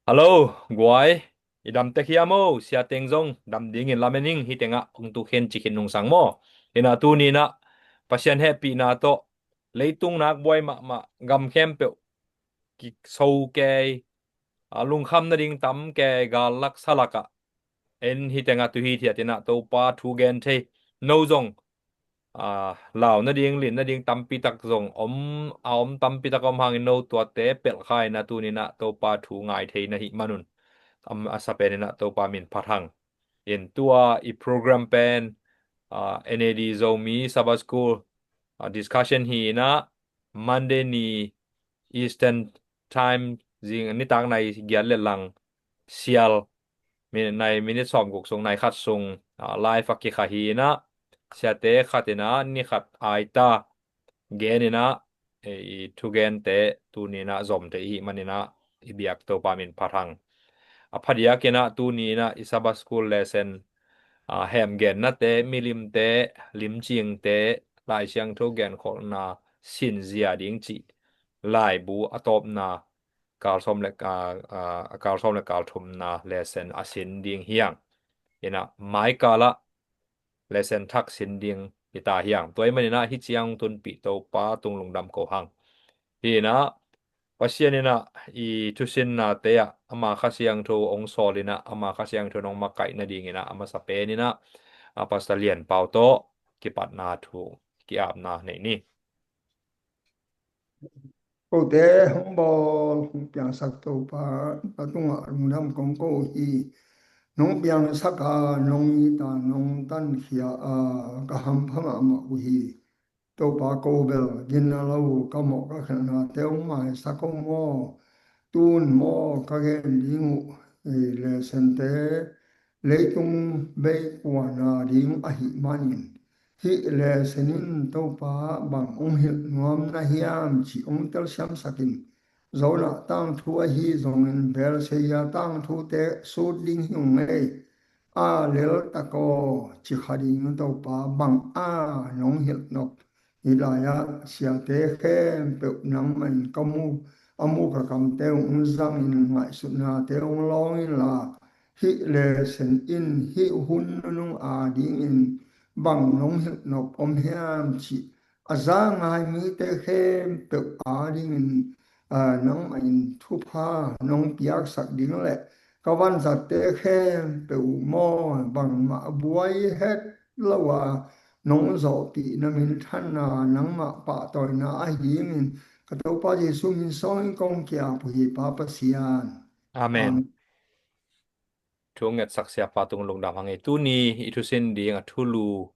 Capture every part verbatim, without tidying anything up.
Hello, guai. I dam tek hiam o? Sia teng zong dam dingin lamen ing. Hih tengah hong tuk hen ci khin nungsang maw? Hi na, tuni in ah Pasian hehpihna tawh leitung nak buai mahmah gam khempeuh kiso kei, a, lungkham nading tam kei, gal lak sa lak ah, en hih tengah tu hithiat in ah Topa thu gen thei, no zong, a, lau nading, lin nading tampi tak zong om, a om tampi tak om hangin no tuate pelh kha in ah tuni in ah Topa thu ngai thei na hih manun, am, a sa pen in ah Topa min phat hang. In tua i program pen, a, N A D Zomi Sabbath School, a, discussion hi in ah Monday ni Eastern Time zing nitak nai giat le lang sial, minit nai, minit sawmguk sung, nai khat sung, a, live a kikha hi in ah, siate khat in ah ni khat aita gen in ah, e, i thugente tuni in ah zom thei i hih man in ah i biak Topa min phat hang. A phadiak in ah tuni in ah i Sabbath School lesson, a, hemgennate, milimte, limcingte, Lai Siangtho genkholhna sinzia ding cih laibu a tawpna kal sawm le, a, a, a kal sawm le kal thumna lesson a sin ding hi hang. In ah maikal ah lesson thak sin ding hi ta hi hang. Tua ahih man in ah hih ciang tunpih Topa tung lungdam ko hang. Hi in ah Pasian in ah i thusinnate ah ama Kha Siangtho hong sawl in ah ama Kha Siangtho in hong makaih nading in ah a masa pen in ah, a, Pastor Lian Pau tawh kipatna thu ki-apna nei ni. Kote hong bawl hong piangsak Topa, ka tungah lungdam kong ko hi. Nong piangsak a, nong it a, nong tankhia a, ka hampha mahmah uh hi. Topa, ko bel ginna lo ka mawh ka khelhnate hong maisak hong maw. Tun maw ka gen ding uh, e, lessonte leitung bei kuana ding ahih manin, hih lesson in Topa bang hong hilh nuam na hiam cih hong telsiamsak in. Jonah tangthu ahi zongin Belshazzar tangthute sut ding hi ung ei. A lel tak aw, ci kha ding Topa bang a nong hilh nop. Hih lai-ah siate khempeuh nangmah in ka mu, a mu ka kamte uh hong zangin ngaihsutnate hong lawng inla, hih lesson in hih hun nunung adingin bang nong hilh nop om hiam cih a za ngai mite khempeuh adingin, a, nangmah in thupha nong piaksak ding le ka vanzatte khempeuh uh maw bangmah buai het lo a nong zawhpih na minthanna nangmah pahtawina ahi dingin ka Topa Jesuh min sawngin kong ki-ap uh hi Pa Pasian. Amen. Amen. Thu ngetsak siapa tung lungdam hang ei. Tuni i thusin ding a thulu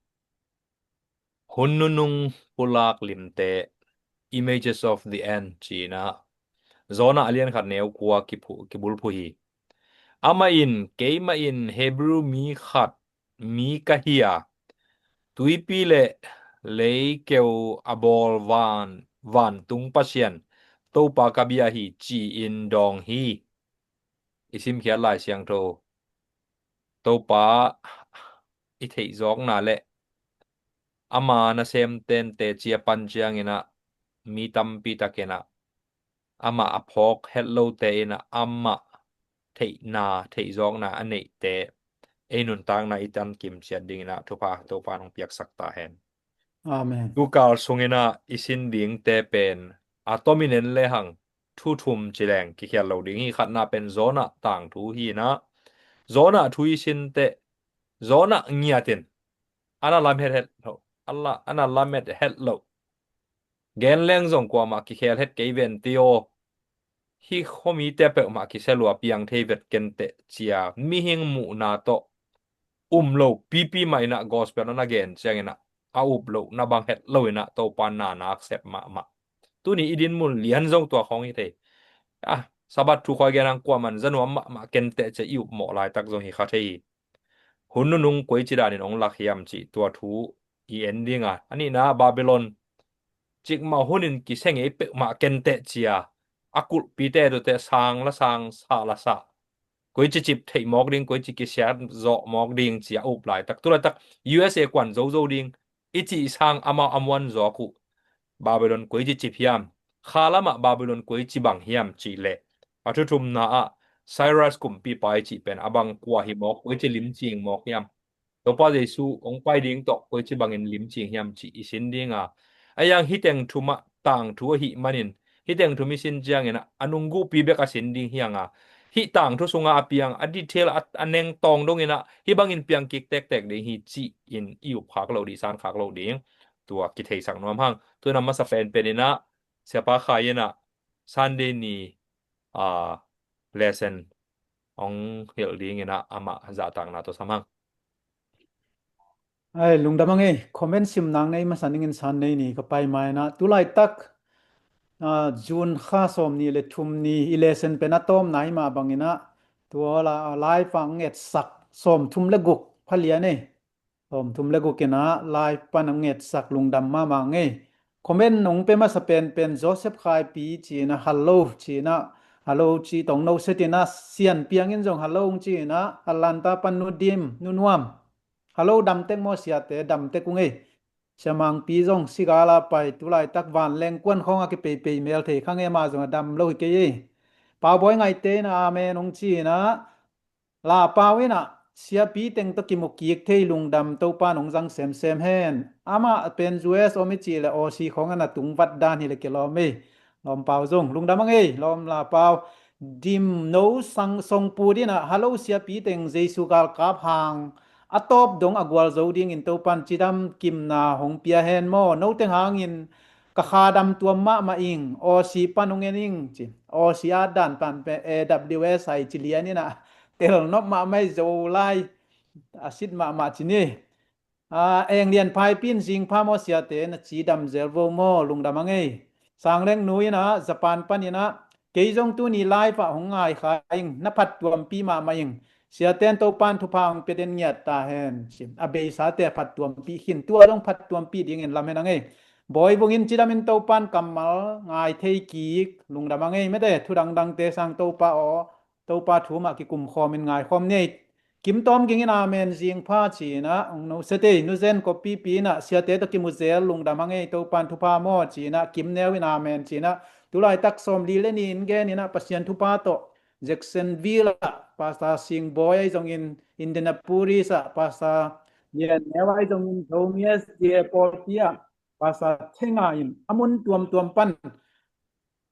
Hun nunung pulak limte, Images of the End, ci-in ah Jonah a lian khat neu kua kiphu, kibulphuh hi. Amah in, keimah in Hebrew mi khat, mi ka hi a, tuipi le lei keu a bawl van, vantung Pasian, Topa ka bia hi, ci-in dawng hi. I simkhiat Lai Siangtho, Topa i theihzawkna le ama nasem tente cia pan ciangin ah mi tampi takin ah amah a phawk het lote in ah amah theihna, theihzawkna a neihte ei nuntakna i tankim ciat dingin ah thupha Topa nong piaksak ta hen. Amen. Tukal sungin ah i sin dingte pen a tomin en lehang thu thum ci leng kikhial lo ding hi. Khatna pen Jonah tangthu hi in ah, Jonah thu i sin teh Jonah ngiatin a na lamet het lo, a la, a na lamet het lo. Gen leng zong kuamah kikhel het kei ven ti aw. Hih khuamite peuhmah kisia lua piang thei vet kenteh cia mihing muhna tawh um lo pipi mah in ah gospel a na gen ciangin ah a up loh na bang het lo in ah Topa na nak sep mahmah. Tuni i dinmun lian zong tua khawng hi thei. Ah, Sabbath thu khawng gen ang kuaman zanuam mahmah kenteh cia i up mawh laitak zong hi kha thei hi. Hun nunung koici danin hong lak hiam cih tua thu i en ding a, a nihna Babylon cikmah hunin kisia ngei peuhmah kenteh cia a kulhpite doteh sang la sang, sah la sah, koici cip theih mawk ding, koici kisiat zawh mawk ding cia up laitak, tu laitak U S A kuan zozo ding i cih sang amau a muan zawk uh. Babylon koici cip hiam, kha lamah Babylon koici bang hiam cih leh a thu thumna ah Cyrus kumpipa i cih pen a bang kua hi mawk, koici limcing mawk hiam? Topa Jesu hong pai ding tawh koici bangin limcing hiam cih i sin ding a, a yang hih teng thum ah tangthu ahih manin, hih teng thum i sin ciangin ah a nungguhpi bek a sin ding hi hang a, hih tangthu sungah a piang a detail a, a neng tawng dongin ah hih bangin piang kik tektek ding hi ci-in i up khak lo ding, san khak lo ding, tua kitheisak nuam hang. Tu in a masa penpen in ah Siapa Khai in ah Sunday ni, a, lesson hong hilh dingin ah amah zahtakna tawh sam hang. Ai, lungdam a ngei, comment sim nang nei masa ningin Sunday ni ka pai ma in ah, tu laitak, a, June kha sawm ni le thum ni i lesson pen a tawmna i mah bangin ah, tua la, live ah hong etsak sawm thum le guk pha lian ei. Sawm thum le guk in ah live pan hong etsak, lungdam mahmah ngei. Comment hong pia masa penpen Joseph Khaipi ci in ah, hello ci in ah, hello ci tawh hong nusiat in ah, Sian Piang in zong hello hong ci in ah, Atlanta pan Nu Dim, Nu Nuam. Hello, dam tek maw siate, dam tek ung ei. Sia Mangpi zong sigal a pai, tu laitak vanleng kuan khawng a kipeipei mel thei kha ngei, amah zong a dam lo hi kei ei. Pau Bawi Ngaihte in ah amen hong ci in ah, Lapau in ah siapi teng tawh kimu kik thei, lungdam, Topa in hong zang semsem hen. Amah pen U S om i cih leh Aussie khawng a na tung vat dan hi leh kilawm ei. Lawm Pau zong lungdam a ngei, lawm Lapau. Dimno Sang Songput in ah, hello siapi teng, Jesu galkap hang a tawp dong a gualzo dingin Topa in cidam kimna hong pia hen maw? No teng hangin ka kha dam tuam mahmah ing, Aussie pan hong en ing ci. Aussie a dan pan pen A W S ai ci lian in ah, tel nop mahmah ei, Zolai a sit mahmah ci ni. A, Eng Lian Phaipi in, zing pha maw siate, na cidam zel vo maw, lungdam a ngei. Sang Leng Nu in ah Japan pan in ah, kei zong tuni live ah hong ngai kha ing, na phattuampih mahmah ing. Siate in Topa in thupha hong pia den ngiat ta hen. A beisate a phattuampih khin, tua zong phattuampih dingin lam hen a ngei. Bawi Vung in, cidam in, Topa in kammal ngai thei kik, lungdam a ngei. Mete thu dangdangte sang Topa aw, Topa thu mah kikum khawm in ngai khawm ni ei. Kim Tawm Ging in amen, zing pha ci in ah hong nusiat ei. Nu Zen Kop Pipi in ah, siate tawh kimu zel, lungdam a ngei, Topa in thupha maw ci in ah, Kim Neu in amen ci in ah, tu laitak sawmli le ni in gen in ah Pasian thupha tawh Jacksonville ah Pastor Sing Bawi ahi zongin, Indianapolis ah Pastor Lian Neu ahi zongin, Zomi S D A pawlpi ah Pastor Theng ah in, a mun tuamtuam pan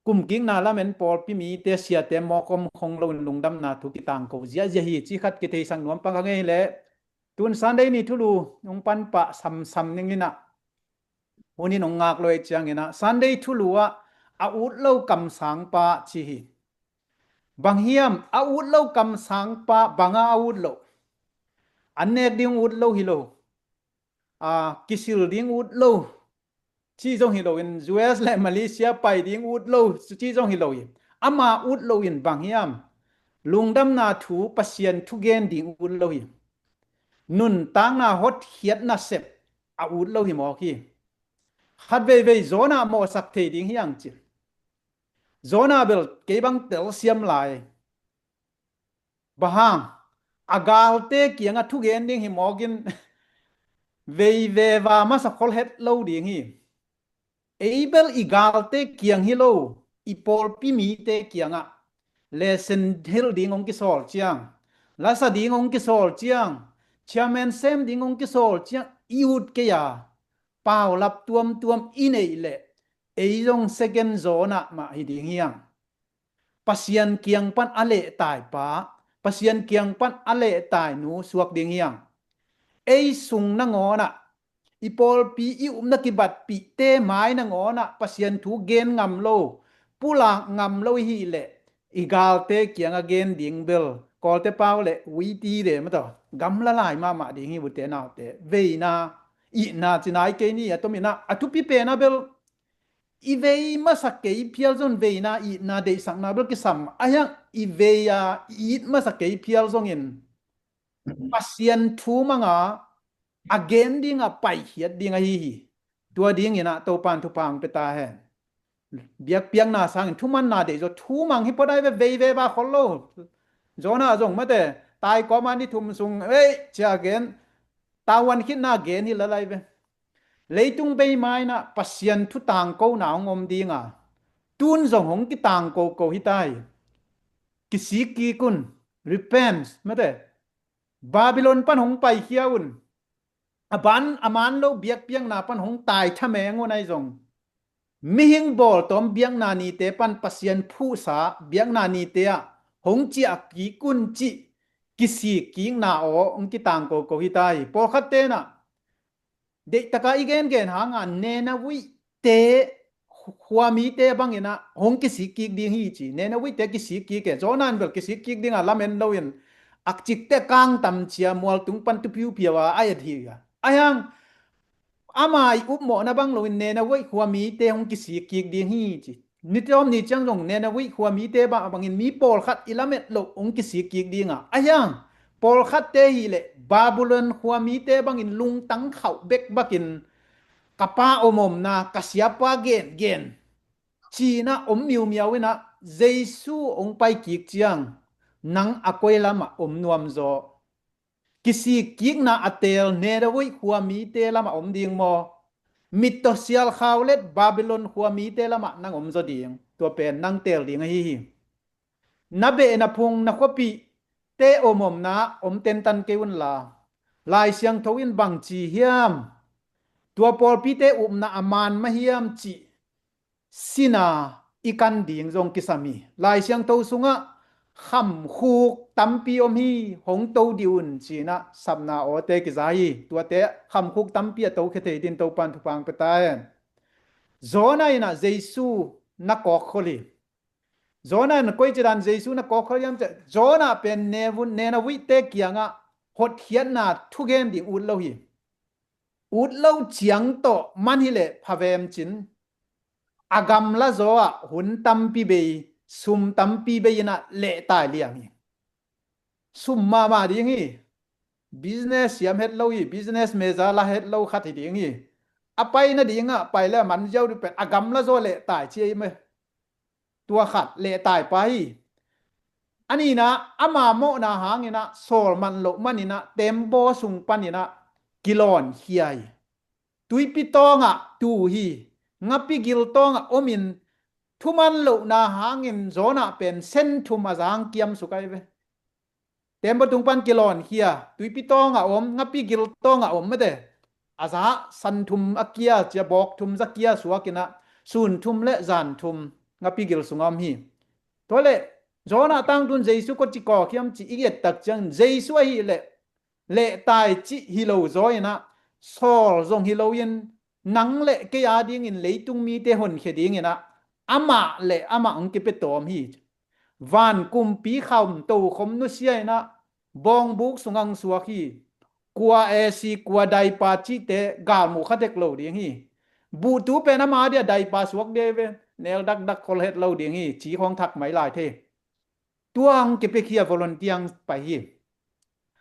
kumkikna lamen pawlpi mite, siate mawk om khong loin lungdamna thu kitangko ziahziah hi, ci khat kitheisak nuam pak a ngei leh. Tun Sunday ni thulu hong pan pah samsam ning in ah, hun in hong ngak lo ei ciangin ah, Sunday thulu ah a ut lo kamsangpa ci hi. Bang hiam a ut lo kamsangpa? Bang a a ut lo? An nek ding ut lo hi lo, a, kisil ding ut lo ci zong hi loin, U S le Malaysia pai ding ut lo ci zong hi lo hi. Ama ut loin bang hiam? Lungdamna thu, Pasian thu gen ding ut lo hi. Nuntakna hotkhiatna sep a ut lo hi mawk hi. Khat veivei Jonah mawhsak thei ding hi ang ci. Jonah bel kei bang telsiam lai. Bang hang? A galte kiangah thugen ding hi mawkin, veiveva masa khol het lo ding hi. Ei bel i galte kiang hi lo, i pawlpi mite kiangah lesson hilh ding hong kisawl ciang, lasa ding hong kisawl ciang, chairman sem ding hong kisawl ciang i ut kei a, paulap tuamtuam i neih leh ei zong second Jonah mah hi ding hi ang. Pasian kiang pan a lehtai pa, Pasian kiang pan a lehtai nu suak ding hi ang. Ei sung nangawnah, i pawlpi i upna kibatpihte mai nangawnah Pasian thu gen ngam lo, pulak ngam lo i hih leh, i galte kiangah gen ding bel, Kawlte pau leh witi de mataw, gamla lai mahmah ding hi, ute naute. Veina, itna ci nai kei ni, a tomin ah a thupi pen ah bel, i vei masa kei phial zong veina, itna, deihsakna bel kisam. A hiang i vei a i it masa kei phial zongin Pasian thu manga a gen ding a paikhiat ding ahi hi. Tua dingin ah Topan thupha hong pia ta hen. Biakpiakna sangin thumanna deih zaw, thumang hi phot ai ve, veiveva khol lo. Jonah zong mate, tai kawma ni thum sung, ei, cia gen, tavuan khitna gen hi lalai ve. Leitung beima in ah Pasian thu tangkona hong om ding a, tun zong hong kitangko ko hi ta hi. kisik kik un, repent, mate, Babylon pan hong paikhia un, a ban a man lo biakpiakna pan hong taithameng un ahi zong, mihing bawltawm biakna nite pan Pasian phuhsa biakna nite ah hong ciah kik un cih kisik kikna aw hong kitang koko hi ta hi. Pawlkhat tenah deihtaka i gengen hanga Nineveh te khuamite bangin ah hong kisik kik ding hi ci. Nineveh te kisik kik e. Jonah in bel kisik kik dinga lamen loin akcik te kangtam cia mualtung pan tupiupiau a a et hi a. Ahiang ama i upmawhna bang loin Nineveh khuamite hong kisik kik ding hi ci. Ni tawm ni ciang zong Nineveh khuamite bang bangin mi pawlkhat i lamet loh hong kisik kik dinga. Ahiang pawlkhatte hileh Babylon khuamite bangin lungtang khauh bekbakin ka pa omomna ka siapa gengen cinah om miumiau inah Jesu hong paikik ciang nang a koi lamah om nuamzaw? Kisik kikna a teel Nineveh khuamite lamah om ding maw? Mittaw sialkhau let Babylon khuamite lamah nang omzaw ding. Tua pen nang teel ding ahi hi. Na beh na phung na khuapihte omomna om tentan kei unla Lai Siangtho in bangci hiam? Tua pawlpite upna a man mah hiam cih sina i kan ding zong kisam hi. Lai Siangtho sungah khamkhuk tampi om hi, hong to dih un cinah sapna awte kiza hi. Tuate khamkhuk tampi a tokhia thei din Topan thupha pia ta hen. Jonah inah Jesu na kawkkhol hi. Jonah in koici dan Jesu na kawkkhol hiam ciah Jonah pen Nineveh te kiangah hotkhiatna thugen ding ut lo hi. Ut lo ciang tawh man hileh phavem cin a gamla zaw ah hun tampi bei, sum tampi bei inah lehtai liang hi. Sum mahmah ding hi. Business siam het lo hi, business meza la het lo khat hi ding hi. A pai nadingah pai le a man ziau dih pen a gamla zaw lehtai ci ei meh. Tua khat lehtai pa hi. A nihna ama mawhna hanginah sawl man loh maninah tembaw sung paninah kilawnkhia hi. Tuipi tawngah tu hi. Ngapi gil tawngah omin thuman lohna hangin Jonah pen sen thum a zang kiam suk ahi ve. Tembaw tung pan kilawnkhia, tuipi tawngah om, ngapi gil tawngah om mate. A za san thum a kia cia bawk thum za kia suakinah sun thum le zan thum ngapi gil sungah om hi. Tuale Jonah tangtun Jesu kawci kawk hiam ci i ettak ciangin Jesu ahileh lehtai cih hi lo zaw inah sawl zong hi loin nang le kei a dingin leitung mite honkhia dinginah amah le amah hong kipia tawm hi. Van kumpi kham tokhom nusia inah bawngbuk sungah hong suak hi. Kua A C, kua daipa cihte galmuh khatek lo ding hi. Buhtu pen ama dia daipa suak dia hi ve. Nel dakdak khol het lo ding hi. Ci khawng thak mai lai thei. Tua hong kipiakhia volunteer pai hi.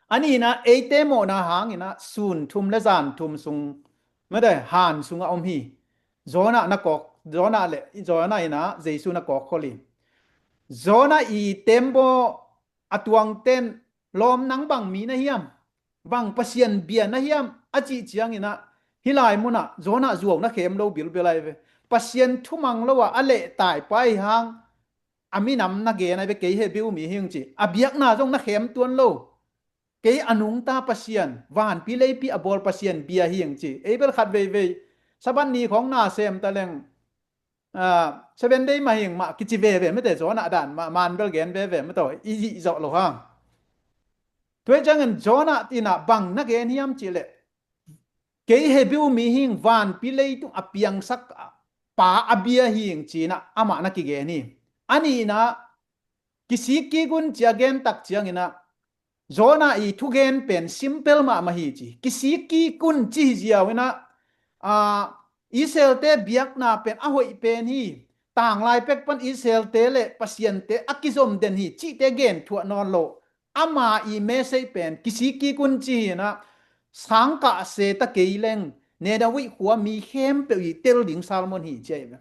A nihna eite mawhna hanginah sun thum le zan thum sung mate han sungah om hi. Jonah na kawk, Jonah le Jonah inah Jesu na kawkkhol hi. Jonah i tembaw a tuangten lawm nang bang mi na hiam? Bang Pasian bia na hiam? A cih cianginah hih lai munah Jonah zuau na khem lo bilbel ahi ve. Pasian thumang lo ah a lehtai pa ahi hang a minam na gen ahi ve, kei Hebrew mi hing ci. A biakna zong na khem tuan lo. Kei a nungta Pasian, vanpi leipi a bawl Pasian bia hing ci. Ei bel khat veivei Sabbath ni khawng na sem taleng Seven Day mah hing mah kici veve mate, Jonah dan mah man bel gen veve mataw i zihzawh lo hang. Tua hi ciangin Jonah inah bang na gen hiam cihleh kei Hebrew mi hing, vanpi leitung a piangsak pa a bia hing cinah amah na kigen hi. A nihna kisik kik un cia gentak cianginah Jonah i thugen pen simple mahmah hi ci. Kisik kik un ci hi ziau inah Israelte biakna pen a hoih pen hi. Tanglai pek pan Israelte le Pasiante a kizom den hi cihte gen thuah nawn lo. Ama i message pen kisik kik un ci hi inah sangkah se ta kei leng Nineveh khua mi khempeuh i tel ding sermon hi ci ahi ve.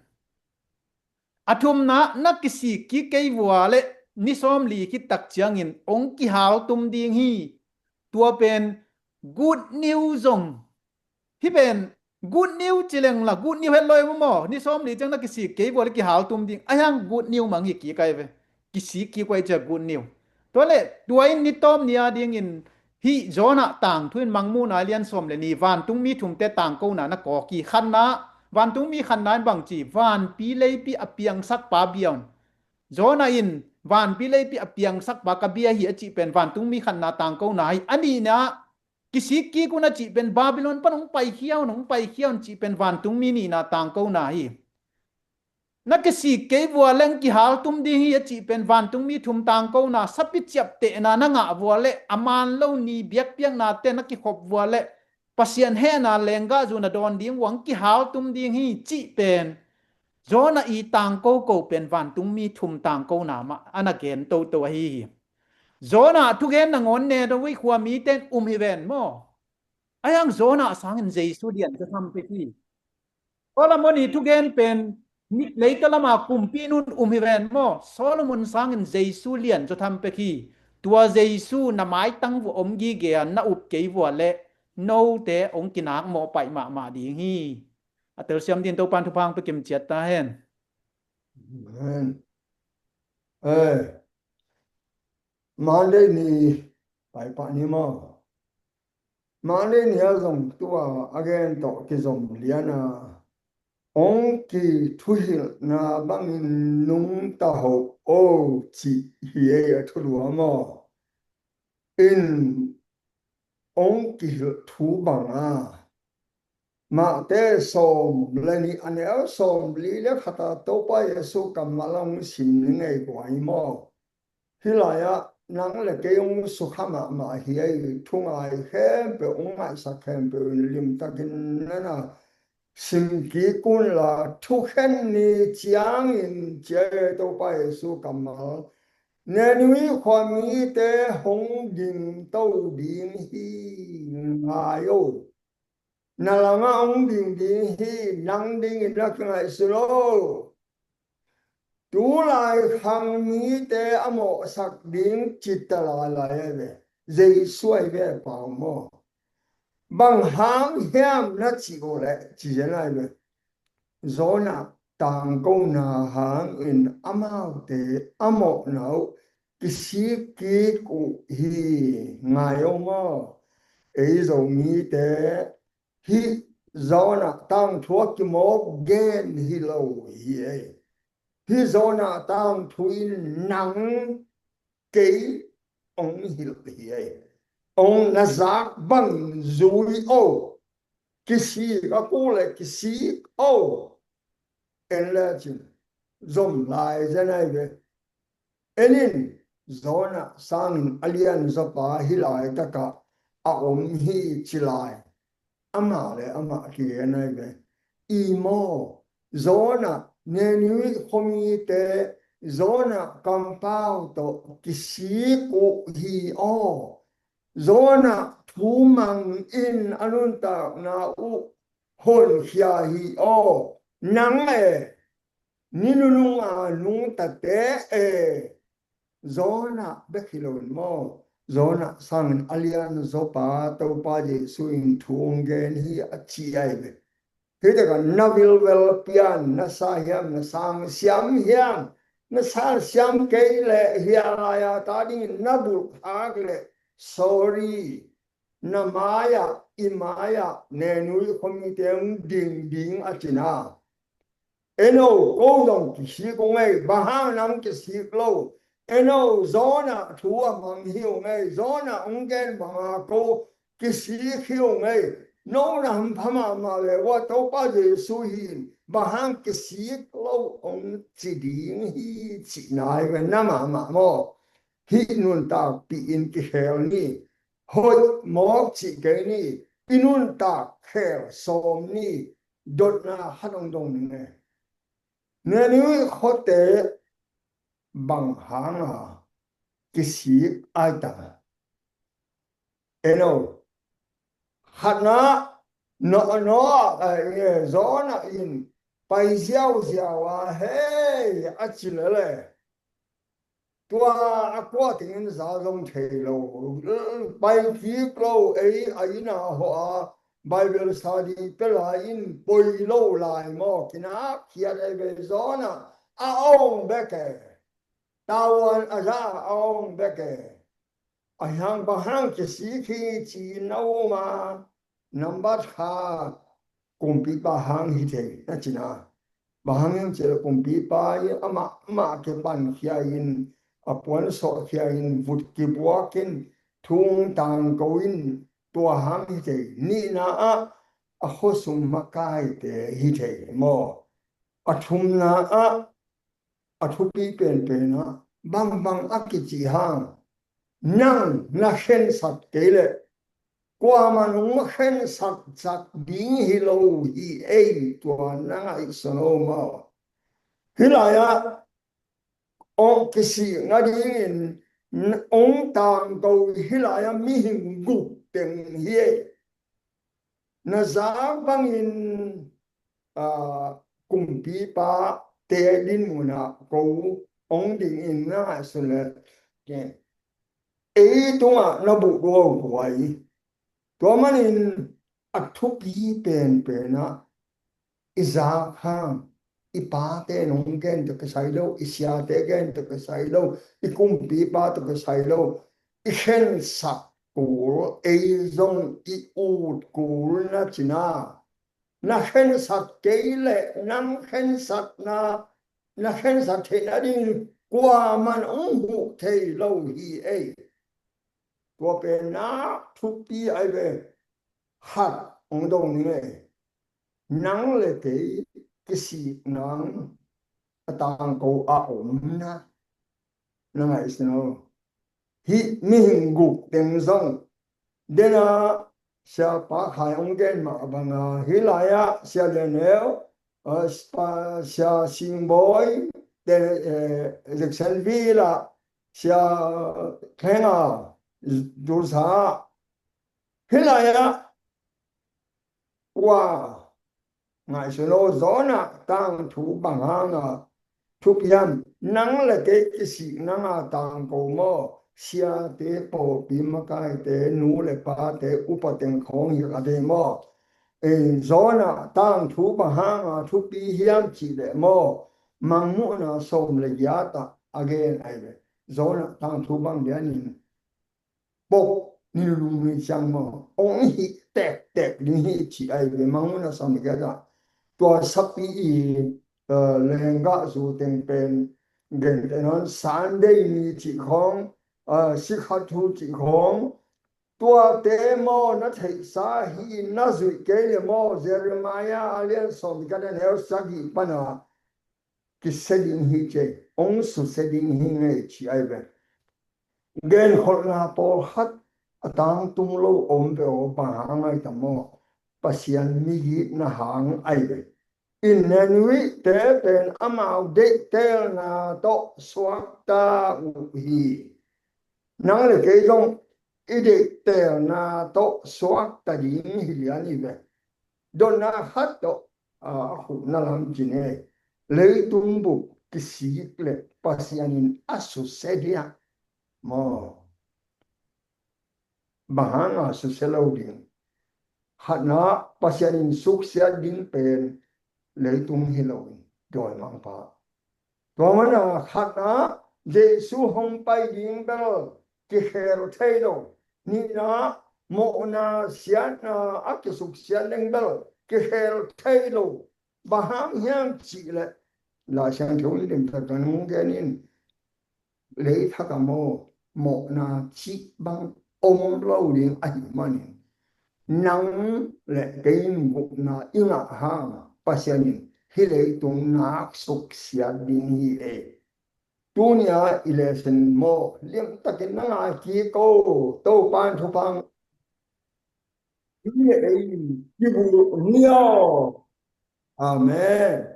A thumna na kisik kik kei vua le ni sawmli khittak ciangin hong kihaltum ding hi. Tua pen good news zong hi pen good news ci lengla good news het lo hi maw? Ni sawmli ciang na kisik kei vua le kihaltum ding ahiang good news mang hi kik ahi ve. kisik kik uh ahih ciang good news. Tua leh tua in ni tawp ni a dingin hih Jonah tangthu in Mangmuhna lian sawm le ni vantungmi thumte tangkona na kawk hi. Khatna, vantungmi khatna in bang ci, vanpi leipi a piangsakpa bia un. Jonah in vanpi leipi a piangsakpa ka bia hi a cih pen vantungmi khatna tangkona hi. A nihna, kisik kik un a cih pen Babylon pan hong paikhia un, hong paikhia un cih pen vantungmi nihna tangkona hi. Na kisik kei vua leng kihaltum ding hi a cih pen vantungmi thum tangkona, sapi ciaptehna na ngah vua leh a man lo ni biakpiaknate na kikhop vua leh Pasian hehna lenggah zu na dawn ding uh hong kihaltum ding hi cih pen Jonah i tangko ko pen vantungmi thum tangkona mah a na gen toto ahi hi. Jonah thugen nangawn Nineveh khua mite in um hi ven maw? Ahi hang Jonah sangin Jesu lian zaw tham pek hi. Solomon i thugen pen leitaw lama kumpi in um hi ven maw? Solomon sangin Jesu lian zaw tham pek hi. Tua Jesu na maitang vua om gige a na up kei vua leh note hong kinak mawhpaih mahmah ding hi. A telsiam dingin Topa'n thupha hong pia kim ciat ta hen. Amen. Eh, Monday ni paipah ni maw? Monday ni a zong tua a gen tawh kizom lian a, hong kithuhilhna bangin nungta hoh o cih hi ei a thuluam aw. In hong kihilh thu bang a, Mate sawm le nih a neu sawm li le khat a Topa Jesu kammal hong sim ni ngei guai maw? Hih lai-ah nang le kei hong sukha mahmah hi ei. Thungai khempeuh hong ngaihsak khempeuh in limtakin na na sim kik unla, thukhen ni ciangin ci ei Topa Jesu kammal. Nineveh khua mite hong dingto ding hi, ngai o. Na lamah hong ding ding hi, nang dingin na kingaihsun o. Tulai khang mite a mawhsak ding cita lailai ahi ve. Jesu ahi ve pau maw? Bang hang hiam na cih uh leh ci zen ahi ve. Jonah tangkona hangin amaute a mawhna uh kisik kik uh hi, ngai o maw? Ei Zomite hih Jonah tangthu a kimawk gen hi lo hi ei. Hih Jonah tangthu in nang kei hong hilh hi ei. Hong na zak bangin zui o. Kisik a kul le kisik o. En le cin zom lai zen ahi ve. En in, Jonah sangin a lian zawpa hih laitakah a om hi ci lai. Amah le amah kigen ahi ve. I maw, Jonah, Nineveh khuamite Jonah kampau tawh kisik uh hi aw. Jonah thu mang in a nuntakna uh honkhia hi aw. Nang e, ni nunung a nungtate e, Jonah bek hi loin maw, Jonah sangin a lian zawpa Topa Jesu in thu hong gen hi a ci ahi ve. Hih takah na vilvel pian, na sa hiam, na sang siam hiam, na sa siam kei leh hih lai-a ta dingin na bulh khak leh, sorry, na mai-ah, i mai-ah Nineveh khuamite hong ding ding a cina. En o, ko zong kisik ung ei, bang hang nang kisik lo? En o, Jonah thu a mang hi ung ei, Jonah hong gen banga ko kisik hi ung ei. No na hampha mahmah ve ua, Topa Jesu hi in, bang hang kisik lo hong ci ding hi cihna hi ve, na mahmah maw? Hih nuntakpih in kikhel ni, hoih mawk cih kei ni, i nuntak khel sawm ni, dotna khat hong dong ning e. Nineveh khuate bang hanga kisik ai ta? En o, khatna, Noah, Noah, eh, Jonah in pai ziauziau a, hei a ci lele. Tua a kua tengin za zong thei lo, pai kik lo, ei a inn a hawh a, Bible study pia lai in poi lo lai maw, kinakhiat ei ve. Jonah a ong bek e. Tavuan a za a ong bek e. A hiang bang hang kisik hi ci na um a, nambat khat kumpipa hang hi thei na ci na. Bang hang hiam cih leh kumpipa in amah, amah kipankhia in, a puansawhkhia in, vut kibuak in, thung tangko in, tua hang hi thei. Nihna ah a khuasung makaite hi thei maw? A thumna ah a thupi penpen ah bangbang a kici hang, nang na khensat kei leh kuaman hong khensat sak ding hi lo hi ei, tua na ngaihsun aw maw? Hih lai-ah ong kisik nadingin ong tangko hih lai-ah mihing guk teng hi ei. Na zak bangin, aa, kumpipa te din munah ko ong dingin na ngaihsun leh ei tungah na buh duauduai. Tua manin a thupi penpen ah i zak hang, i pate nong gen tawh kisai lo, i siate gen tawh kisai lo, i kumpipa tawh kisai lo, i khensat kul, ei zong i ut kul na ci na. Na khensat kei leh nang khensatna, na khensat theihna ding kuaman hong huh thei lo hi ei. Tua pen na thupi ai ve. Khat hong dong ni ngei. Nang le kei kisik nang a tangko a om na. Na ngaihsun aw. Hih mihing guk teng zong dena Sia Pa Khai hong gen mah banga hih lai-ah Sia Lian Neu, eh, Sia Singbawi te, eh, Jacksonville ah Sia Thenga Dulsa hih lai-ah ua ngaihsun aw, Jonah tangthu bang hanga thupi hiam? Nang le kei kisik nanga tangko maw? Siate, pawlpi makaite, nu le pate, upa teng khawng hi ka thei maw? Ei, Jonah tangthu bang hanga thupi hiam cih leh maw, Mangmuhna sawm le giat ah a gen ai ve. Jonah tangthu bang lianin pok ni lung ni ciang maw, ong hih tektek ding hi ci ai ve. Mangmuhna sawm le giat ah tua sapi i, eh, lenggah zu teng pen gen te nawn, Sunday ni cih khawng, eh, sikha thu cih khawng, tuate maw na theihsa hi, na zuih kei le maw, Jeremiah a lian sawm le giat a neu sagih pana kisia ding hi ci ei, ong susia ding hi ngei ci ai ve. Genkholhna pawlkhat a tangtung lo om ve aw, bang hang ai tam maw? Pasian migitna hang ai ve. I Nineveh te pen amau deihtelna tawh suakta uh hi. Nang le kei zong i deihtelna tawh suakta ding hi lian hi ve. Dotna khat tawh, a, a khuhna lam ci ni ei. Leitung bup kisik le Pasian in a susia dia maw? Bang hanga susia lo ding? Khatna, Pasian in suksiat ding pen leitung hi loin dawimangpa. Tua mana khatna, Jesu hong pai ding bel kikhel thei lo. Nihna, mawhna siatna a kisuksiat ding bel kikhel thei lo. Bang hang hiam cih leh Lai Siangtho in limtak kan hong gen in, leitaka maw, mawhna cih bang om lo ding ahih manin, nang le kei in gupna i ngah hanga Pasian in hih leitung nak suksiat ding hi ei. Tuni-a i lesson maw, liamtakin na ngai kik o, Topa in thupha hi ei, kibulh ni aw. Amen.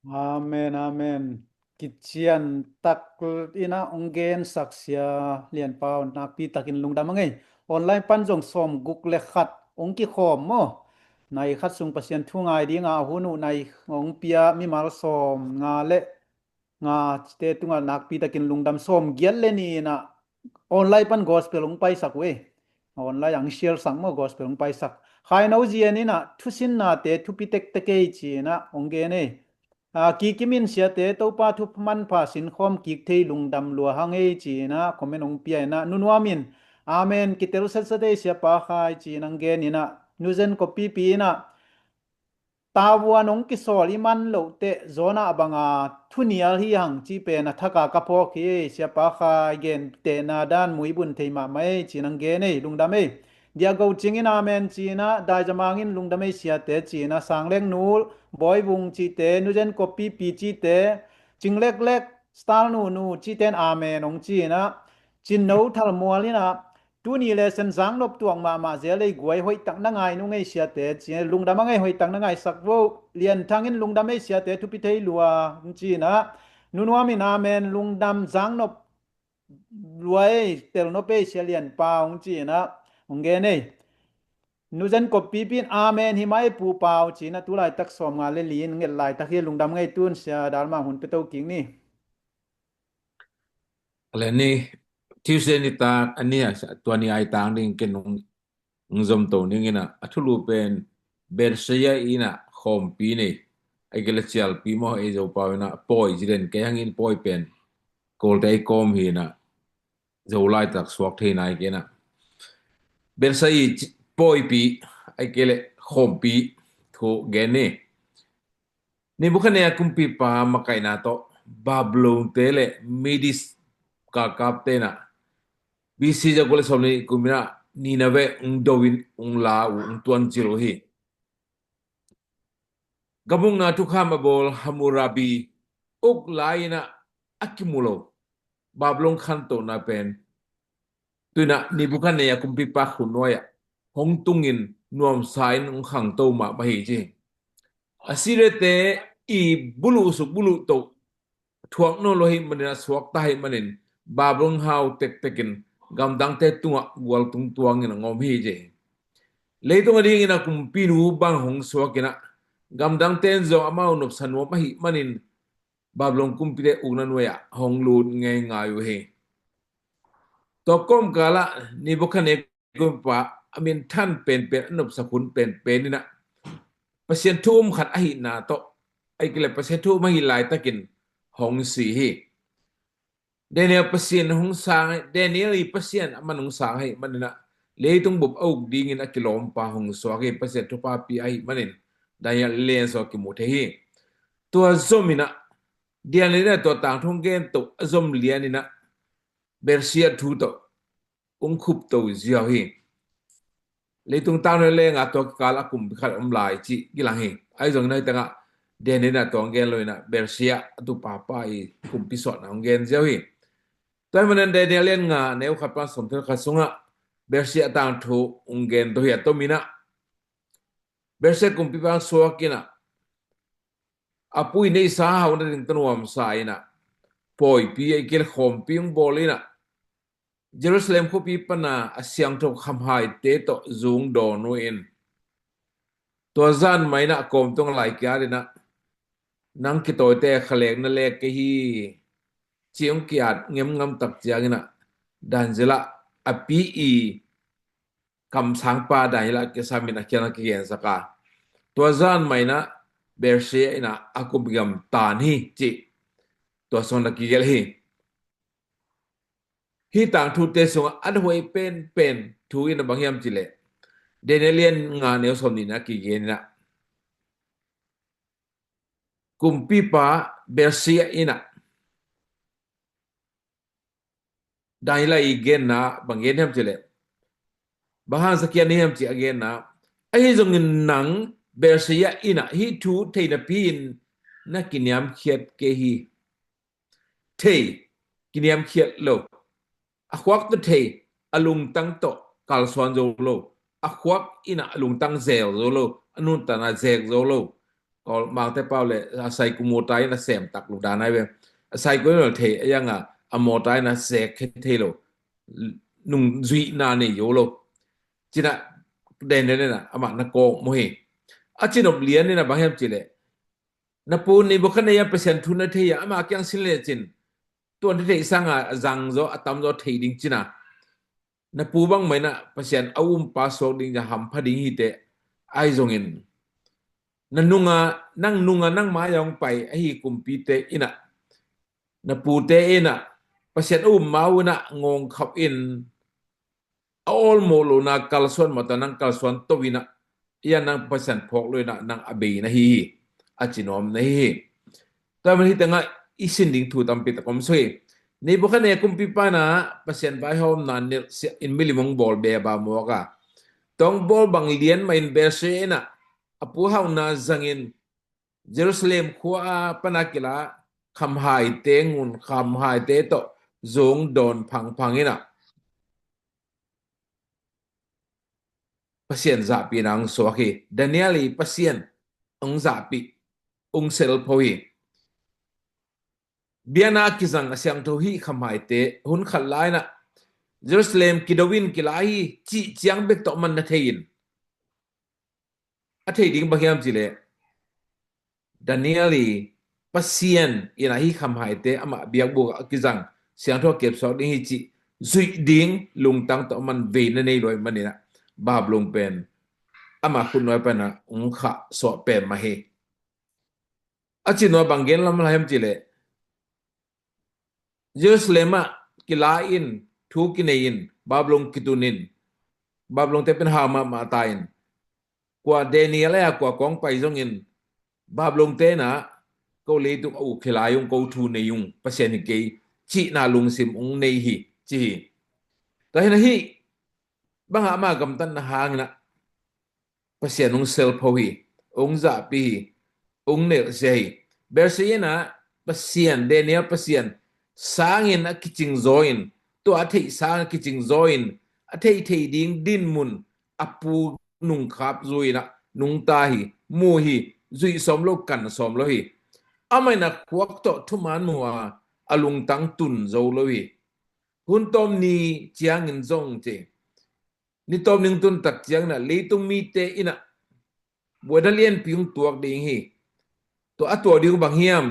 Amen, amen. Kician tak ina hong gensak Sia Lianpa nakpi takin lungdam a ngei. Online pan zong sawm guk le khat hong kikhawm maw? Nai khat sung Pasian thu ngai dinga a hun uh nai hong pia mimal sawm nga le nga te tungah nakpi takin lungdam. Sawm giat le ni ina online pan gospel hong paisak uh ei. Online ang share sak maw, gospel hong paisak. Khaino Zian ina thusinnate thupi tektek ei ci ina hong gen ei. a, Kikim in siate Topa thu manpha sinkhawm kik thei lungdam lua hang ei ci-in ah comment hong pia in ah, Nu Nuam in, Amen, kitel setset ei Siapa Khai ci-in hong gen in ah, Nu Zen Kop Pipi in ah, tavuan hong kisawl i man loh teh Jonah banga thunial hi hang cih pen a thak a ka phawk hi. Siapa Khai gentehna dan muibun thei mahmah ei ci-in hong gen ei, lungdam ei. Diahgo Cing in Amen ci-in ah, Daizamang in lungdam ei siate ci-in ah, Sangleng Nu, Bawi Vung cihte, Nu Zen Kop Pipi cihte, Cing Leklek, Stal Nunu cihte in Amen hong ci-in ah, Cin No Thal Mual in ah, tuni lesson zaknop tuak mahmah zel ei, guai hoih tak na ngai nung ei siate ci-in, lungdam hang ei, hoih tak na ngaisak vo. Lian Thang in lungdam ei siate, thupi thei lua hong ci-in ah, Nu Nuam in Amen, lungdam, zaknop lua ei, telnop ei Sia Lian Pa hong ci-in ah hong gen ei. Nu Zen Kop Pipi in Amen, hi mah ei Pu Pau ci-in ah, tu laitak sawmnga le li in nget laitak hi, lungdam hang ei, tun Sia Dal Mang hun pia to kik ni. A le ni, Tuesday nitak a ni a, tua ni ai tang ding ken hong, hong zom to ning in ah, a thulu pen Bersia in ah khawmpi nei, a kile cialpi maw, ei Zopau in ah pawi ci den, kei hang in pawi pen Kawlte ei kawm hi in ah, Zo laitak suak thei nai kei in ah, Bersia i ci-, pawipi, a kile khawmpi thu gen ni. Nebukhadnezzar kumpipa makaihna tawh Babylonte le Medes galkapte in ah B C za kua le sawm le nih kum in ah Nineveh hong do in, hong la uh, hong tuancil uh hi. Gam ukna thukham a bawl Hammurabi uk lai in ah a kimu lo Babylon khantohna pen tu in ah Nebukhadnezzar kumpipa khunuai ah hong tungin nuamsa in hong khangto mahmah hi ci. Assyriate i buluh suk buluh toh thuak nawn lo ahih manin, a suakta ahih manin, Babylon hau tektekin gamdangte tungah gualtung tuangin a ngawm hi ci. Leitung a dingin a kumpinu bang hong suak in ah, gamdangte in zong amau nopsa nuam ahih manin, Babylon kumpite ukna nuai-ah hong lut ngeingai uh hi. Tua kawmkalah Nebukhadnezzar kumpipa a minthan penpen, a nopsak hun penpen in ah Pasian thu um khat ahihna tawh, a kile Pasian thu um ahih laitakin hong si hi. Daniel Pasian hong sang, Daniel i Pasian a man hong sang ahih manin ah leitung bup a uk dingin a kilawmpa hong suak hi, Pasian thupha pi ahih manin Daniel lian sawk kimu thei hi. Tua zom in ah Daniel in ah tua tangthu hong gen toh a zom lian in ah Bersia thu tawh hong khupto ziau hi. Leitung tangthu lenga tua kikal a kumpi khat om lai cih kilang hi. Ahi zongin hih tengah Daniel in ah tua hong gen lo in ah Bersia a tupapa i kumpi suahna hong gen ziau hi. Tua ahih manin Daniel lian nga, neu khat pan sawmthum khat sungah Bersia tangthu hong gen to hi. A tom in ah Bersia kumpipa hong suak in ah a pu i neihsa hau nading tawh nuamsa in ah pawipi, a kile khawmpi hong bawl in ah Jerusalem khuapi pana a siangtho khamhaite tawh zung dawn uh in, tua zan mah in ah a kawm tungah lai kiat in ah, nang kitawite khalek na lek kei hi, ci hong kiat ngemngam tak ciangin ah Daniel a pi i kamsangpa Daniel a kisam in a kiang a kigensak a, tua zan mah in ah Bersia in ah a kumpi gam tan hi cih tua sungah na kigelh hi. Hih tangthute sungah a huai penpen thu in ah bang hiam cih leh, Daniel lian nga, neu sawmnih na kigen in ah, kumpipa Bersia in ah Daniel i genna bang gen hiam cih leh, bang hangin zakian hiam cih a genna, ahi zongin nang Bersia in ah hih thu thei napi-in na kiniamkhiat kei hi. Thei, kiniamkhiat lo. A khuak tawh thei, a lungtang tawh kalsuan zo lo. A khuak in ah a lungtang zel zo lo, a nuntakna zek zo lo. Kawl mangte pau le a saiku mawta in a sem tak lo dan ai ve. A saiku in a thei a yang a, a mawta in a zek thei lo. Nungzuihna nei zo lo. Ci-in ah Daniel in ah amah na kawk mawk hi. A cinop lian in ah bang hiam cih leh, na pu Nebukhadnezzar Pasian thu na thei a, ama kiang sin lecin, tua na theih sanga a zang zaw, a tam zaw thei ding ci-in ah, na pu bangmah in ah Pasian a umpa suak ding, a hampha ding hi teh, ahi zongin na nunga, nang nunga nang mai-ah hong pai ahi kumpite in ah, na pute in ah, Pasian a um ma-un ah ngawngkhap in, a awlmawh lohna kalsuan mah tawh nang kalsuan to in ah, ia nang Pasian phawk lo in ah nang a bei na hi hi, a ci nuam na hi hi. Tua man hi tengah i sin ding thu tampi tak om sui. Nebukhadnezzar kumpipa in ah Pasian vaihawmna nelhsiah in milim hong bawl beba mawk a, tawng bawl bang lian mah in Belshazzar in ah a puhauhna zangin Jerusalem khua a pana kila khamhaite ngun, khamhaite tawh zong dawn phangphang in ah Pasian zahpihna hong suak hi. Daniel i Pasian hong zahpih, hong selpho hi. Biakna kizang a siangtho hi khamhaite hun khat lai in ah Jerusalem kido in kila hi cih ciang bek tawh man na thei in, a thei ding bang hiam cih leh Daniel i Pasian in ah hi khamhaite amah biakbuk ah a kizang siangtho a kepsuak ding hi cih zuih ding lungtang tawh a man vei na nei lua ahih manin ah Babylon pen amah khut nuai pan ah hong khahsuah pen mah hi. A cih nuam bang gen lam lai hiam cih leh Jerusalem ah kila in, thu kinei in, Babylon kitun in, Babylon te pen hau mahmah ta in, kua Daniel a kua kong pai zongin Babylon te in ah ko leitung a uk hi lai ung, ko thu nei ung, Pasian hi kei cihna lungsim hong nei hi ci hi. Tua hi in ah hih bangah ama gamtatna hangin ah Pasian hong selpho hi, hong zahpih hi, hong nelhsia hi. Belshazzar in ah Pasian, Daniel Pasian sangin a kicing zaw in, tua a theih sangin a kicing zaw in, a theih theih ding dinmun a pu nungkhap zui in ah nungta hi, mu hi, zuih sawm lo, kan sawm lo hi. Amah in ah khuak tawh thuman mu a, a lungtang tun zo lo hi. Hun tawm ni ciangin zong ci, ni tawm ning tun tak ciangin ah leitung mite in ah buaina lianpi hong tuak ding hi. Tua a tuak ding bang hiam?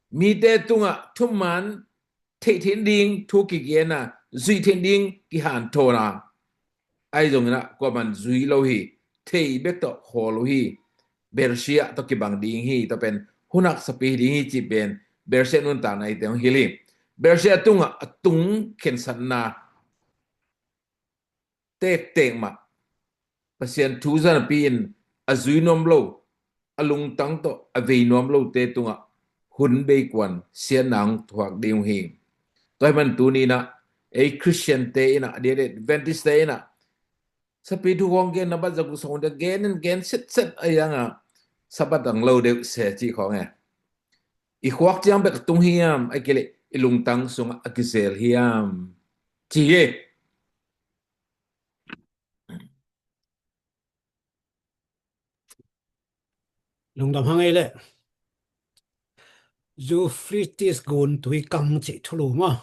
Mite tungah thuman theih theih ding thu kigen a, zuih theih ding kihanthawn a, ahi zongin ah kuaman zui lo hi, thei bek tawh khawl lo hi. Belshazzar tawh kibang ding hi, tua pen hun haksa pi ding hi cih pen Belshazzar nuntakna i te hong hilh hi. Belshazzar tungah a tung khensatna tektek mah, Pasian thu zanapi in a zui nuam lo, a lungtang tawh a vei nuam lote tungah hun beikuan siatna hong thuak ding uh hi. Tua hi man tuni in ah ei Christian te in ah, a diakdiak Adventist te in ah sapi thu hong gen na bat zaguk sawng dia gen in gen setset a hi hang a, Sabbath ang lo deuh se cih khawng e. I khuak ciang bek a tung hiam, a kileh i lungtang sungah a kizel hiam ci hi. Lungdam hang ei leh. Euphrates gun tui kang cih thulu maw?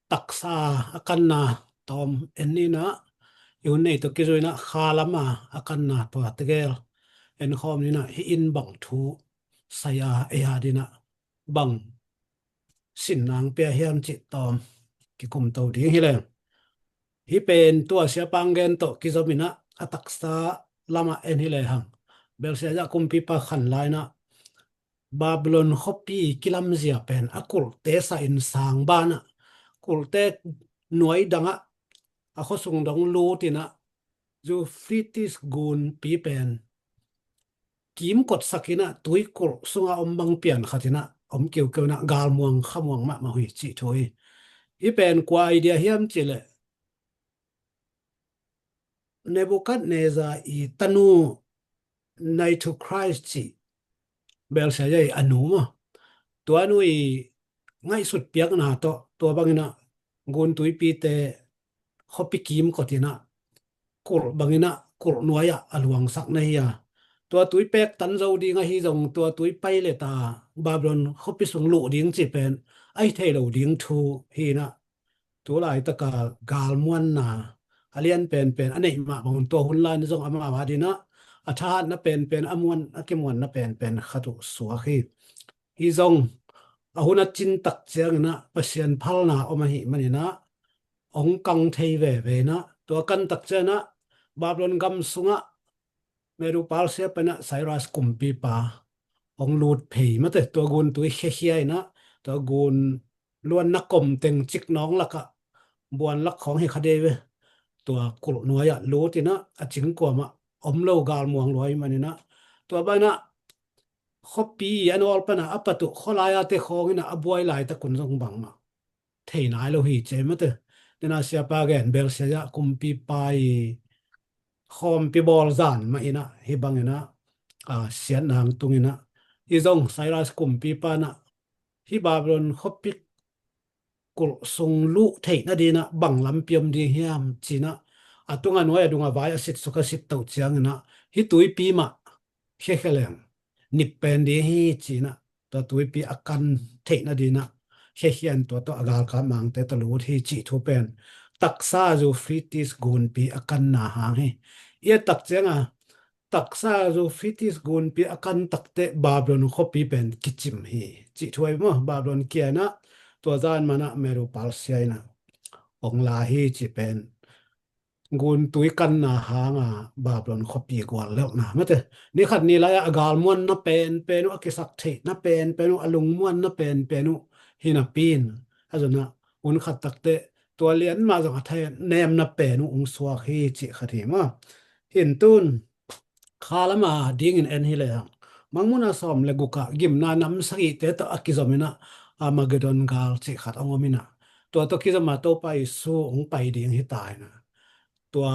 Taksa a kanna tawm en ni in ah, i hun nei tawh kizui in ah kha lam a a kanna tua tegel en khawm ni in ah, hih in bang thu sai a, ei a ding in ah bang sin nang pia hiam cih tawm kikum to ding hi leh. Hih pen tua siapa hong gen tawh kizom in ah a taksa lamah en hi lehang, Belshazzar kumpipa khan lai in ah Babylon khuapi kilamzia pen a kulhte sa in sang ban ah, kulhte nuai dangah a khuasung dong lut in ah Euphrates gunpi pen kimkotsak in ah tuikulh sunga om bang pian khat in ah om kiukiu in ah galmuang khamuang mahmah uh hi cih thu hi. Hih pen kua idea hiam cih leh Nebuchadnezzar i tanu Nitocris cih Belshazzar i a nu maw, tua nu i ngaihsut piakna tawh tua bangin ah gun tuipite khuapi kimkot in ah kulh bangin ah kulh nuai-ah a luangsak na hi a, tua tui pek tan zo ding ahi zong tua tui pai leta Babylon khuapi sung luh ding cih pen a hi thei lo ding thu hi in ah, tu laitaka galmuanna a lian penpen a neih mah bangun tua hun lai-in zong amau a ding in ah a thahatna penpen, a muan, a kimuanna penpen khat uh suak hi. Hi zong a hun a cin tak ciangin ah Pasian phalna om ahih manin ah hong kang thei veve in ah, tua kan tak ciangin ah Babylon gam sungah Medu Persia panah Cyrus kumpipa hong lut phei mate, tua gun tui khiakhia inah, tua gun luanna kom teng cik nawng lakah buan lak khawng hi kha dei ve. Tua kulh nuai-ah lut inah a cingkuamah om lo galmuang luai maninah, tua banah khuapi a nawl panah a pat uh khualai-a te khawng inah a buai laitakun zong bangmah thei nai lo hi ci mate. Dena siapa gen Belshazzar kumpipa i khawmpi bawl zan mah inah hih bang inah, a, siatna hong tung inah, hih zong Cyrus kumpipa inah hih Babylon khuapi kulh sung luh theih nadinah bang lampi om ding hiam cinah, a tunga nuai a dunga vai a sit suk a sit toh cianginah hih tuipi mah khiakhia leng nip pen ding hi cinah, tua tuipi a kan theih nadinah khiakhian tua tawh a galkap mangte tawh lut hi cih thu pen taksa Euphrates gunpi a kanna hang hi. I et tak cianga taksa Euphrates gunpi a kan takteh Babylon khuapi pen kicim hi cih thu ahi maw? Babylon kia inah tua zan manah Medo Persia inah hong la hi cih pen guntui kanna hanga Babylon khuapi guallelhna mate. Ni khat ni lai-ah a galmuanna penpen uh, a kisak theihna penpen uh, a lungmuanna penpen uh hi napi-in, a zunah hun khat takteh tua lian mah zong a thei nemna pen uh hong suak hi cih khat hi maw? Hin tun kha lama dingin en hi lehang, Mangmuna sawm le gukah gimna nam sagihte tawh a kizom inah Armageddon gal cih khat hong om inah, tua tawh kizom a Topa Jesu hong pai ding hi ta inah, tua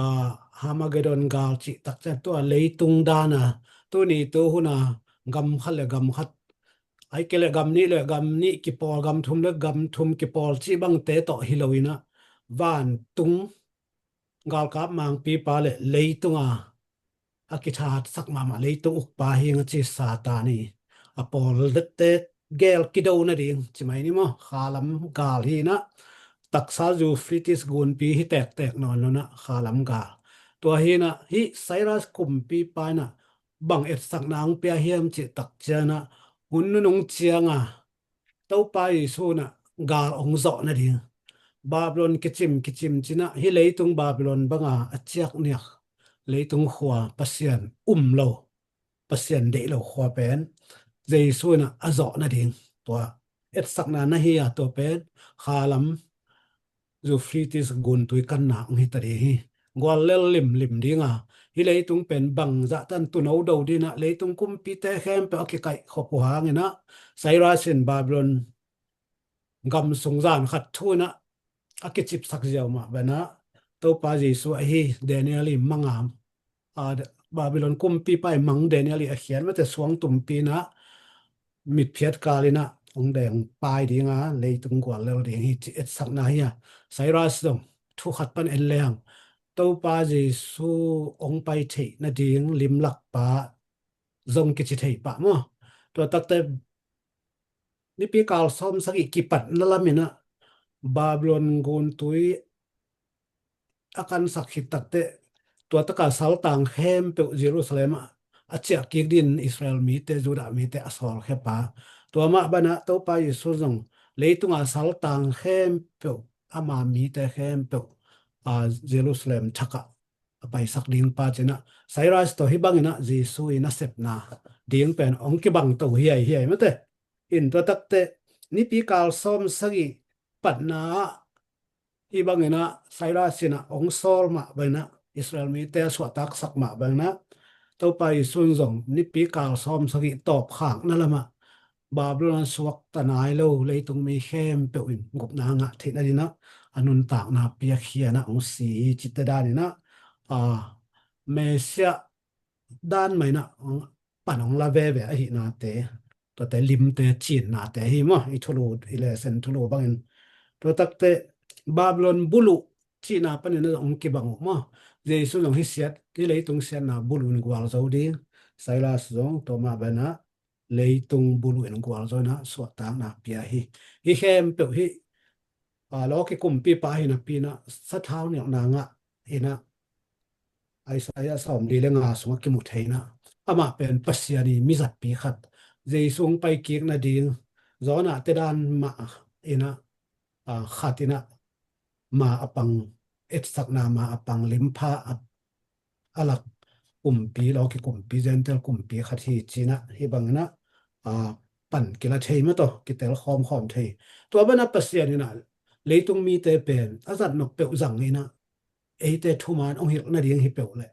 Armageddon gal cih tak ciang tua leitung dana tuni tu huna gam khat le gam khat, ahih kei leh gam nih le gam nih kipawl, gam thum le gam thum kipawl cih bangte tawh hi lo inah, vantung galkap mangpipa le leitunga a kithahatsak mahmah leitung ukpa hi ing a ci Satan i a pawlte gel kido nading ci mai ni maw? Kha lam gal hi inah, taksa Euphrates gunpi hi tektek nawn lo inah kha lam gal. Tua hi inah hih Cyrus kumpipa inah bang etsakna hong pia hiam cih tak cianginah, hun nunung cianga Topa Jesu inah gal hong zawh nading, Babylon kicim kicim cinah hih leitung Babylon banga a ciakniak leitung khua, Pasian um lo, Pasian deih lo khua pen Jesu inah a zawh nading tua etsakna na hi a, tua pen kha lam Euphrates guntui kanna hong hi ta ding hi. Guallel limlim dinga hih leitung pen bangzah tan tuno do dinah leitung kumpite khempeuh a kikaih khop uh hanginah Cyrus in Babylon gam sung zan khat thu inah a kicipsak ziau mah banah Topa Jesu ahi Daniel i manga, a, Babylon kumpipa i mang Daniel i a khian mate suang tumpi inah mitphiat kal inah hong deng pai dinga leitung guallel ding hi cih etsakna hi a, Cyrus zong thu khat pan en lehang Topa Jesu hong pai theih nading limlakpa zong kici thei pah maw? Tua takte nipi kal sawm sagih kipatna lam inah Babylon guntui a kansak khit takteh tua taka saltang khempeuh Jerusalem ah a ciah kik din Israel mite, Judah mite a sawlkhia pa. Tua mah banah Topa Jesu zong leitunga saltang khempeuh, ama mite khempeuh, a, Jerusalem thakah a paisak ding pa cinah Cyrus tawh hih banginah Jesu i nasepna ding pen hong kibang to hiaihiai mate. In tua takte nipi kal sawm sagih patna ah hih banginah Cyrus inah hong sawl mah banginah Israel mite a suahtaksak mah banginah Topa Jesu in zong nipi kal sawm sagih tawpkhakna lamah Babylon a suakta nai lo leitung mi khempeuh in gupna ngah theihna dinah a nuntakna piakhianah hong si hi cite daninah, a, Messiah dan mah inah pan hong la veve ahihnate, tuate limte cinnate hi maw? I thulu, i lesson thulu bangin tua takte Babylon buluh cihna panin a zong kibang uh maw? Jesu zong hih siat, hih leitung siatna buluh in gualzo ding. Cyrus zong tua mah banah leitung buluh in gualzo inah suahtakna pia hi. Hih khempeuh hih, a, lawki kumpipa hi napi inah sathau nialhna ngah inah Isaiah sawmli le nga sungah kimu thei inah amah pen Pasian i mizatpi khat, Jesu hong paikik nading Jonah te dan mah inah, a, khat inah ma a pang, etsakna ma a pang, limpha a, a lak, kumpi, lawki kumpi, Gentile kumpi khat hi ci-in ah, hih bangin ah, a, pan kila thei mah tawh kitel khawmkhawm thei. Tua banah Pasian in ah leitung mite pen a zat nop peuh zang in ah, eite thuman hong hilh nading hi peuh leh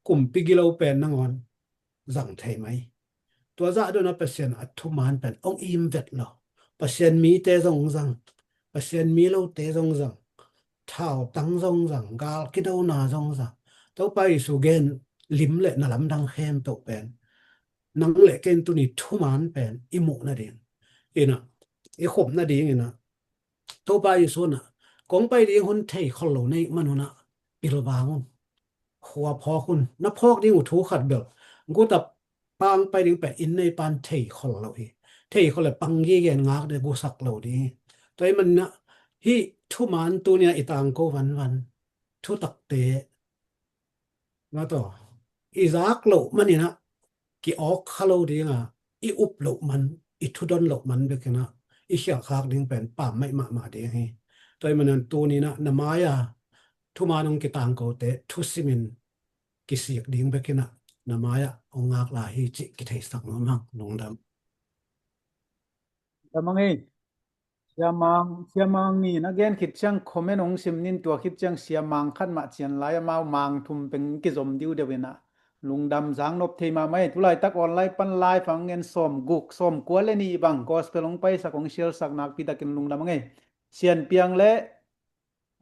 kumpi gilo pen nangawn zang thei mai. Tua zah dong ah Pasian a thuman pen hong im vet lo. Pasian mite zong zang, Pasian mi lote zong zang, thautang zong zang, gal kidona zong zang. Topa Jesu gen lim le na lamdang khempeuh pen nang le ken tuni thuman pen i muh nading in ah, i khup nading in ah, Topa Jesu in ah kong pai ding hun thei khol lo na hih man un ah pilvang un. Khua phawk un. Na phawk ding uh thu khat bel, guta pan pai ding pen inn neipan thei khol lo hi. Thei khol leh pang gige in ngak ding, gusak lo ding hi. Tua ahih manin ah hih thuman tuni-a i tangko vanvan, thutakte, mah tawh i zak loh manin ah ki-awk kha lo ding a, i up loh man, i thudon loh man bekin ah i khialhkhak ding pen pammaih mahmah ding hi. Tua ahih manin tuni-in ah na mai-a thuman hong kitangkote thusimin kisik ding bekin ah na mai-ah hong ngak lai hi cih kitheisak nuam hang. Lungdam. Lungdam hang ei. Sia Mang, Sia Mang ni na gen khit ciang comment hong sim nin, tua khit ciang Sia Mang khat mah cian lai, amau Mang thum peng kizom diudeu in ah. Lungdam, zang nop thei mahmah ei. Tulaitak online pan live hong en sawmguk, sawmkua le nih bang gospel hong paisak, hong share sak nakpi takin lungdam hang ei. Sian Piang le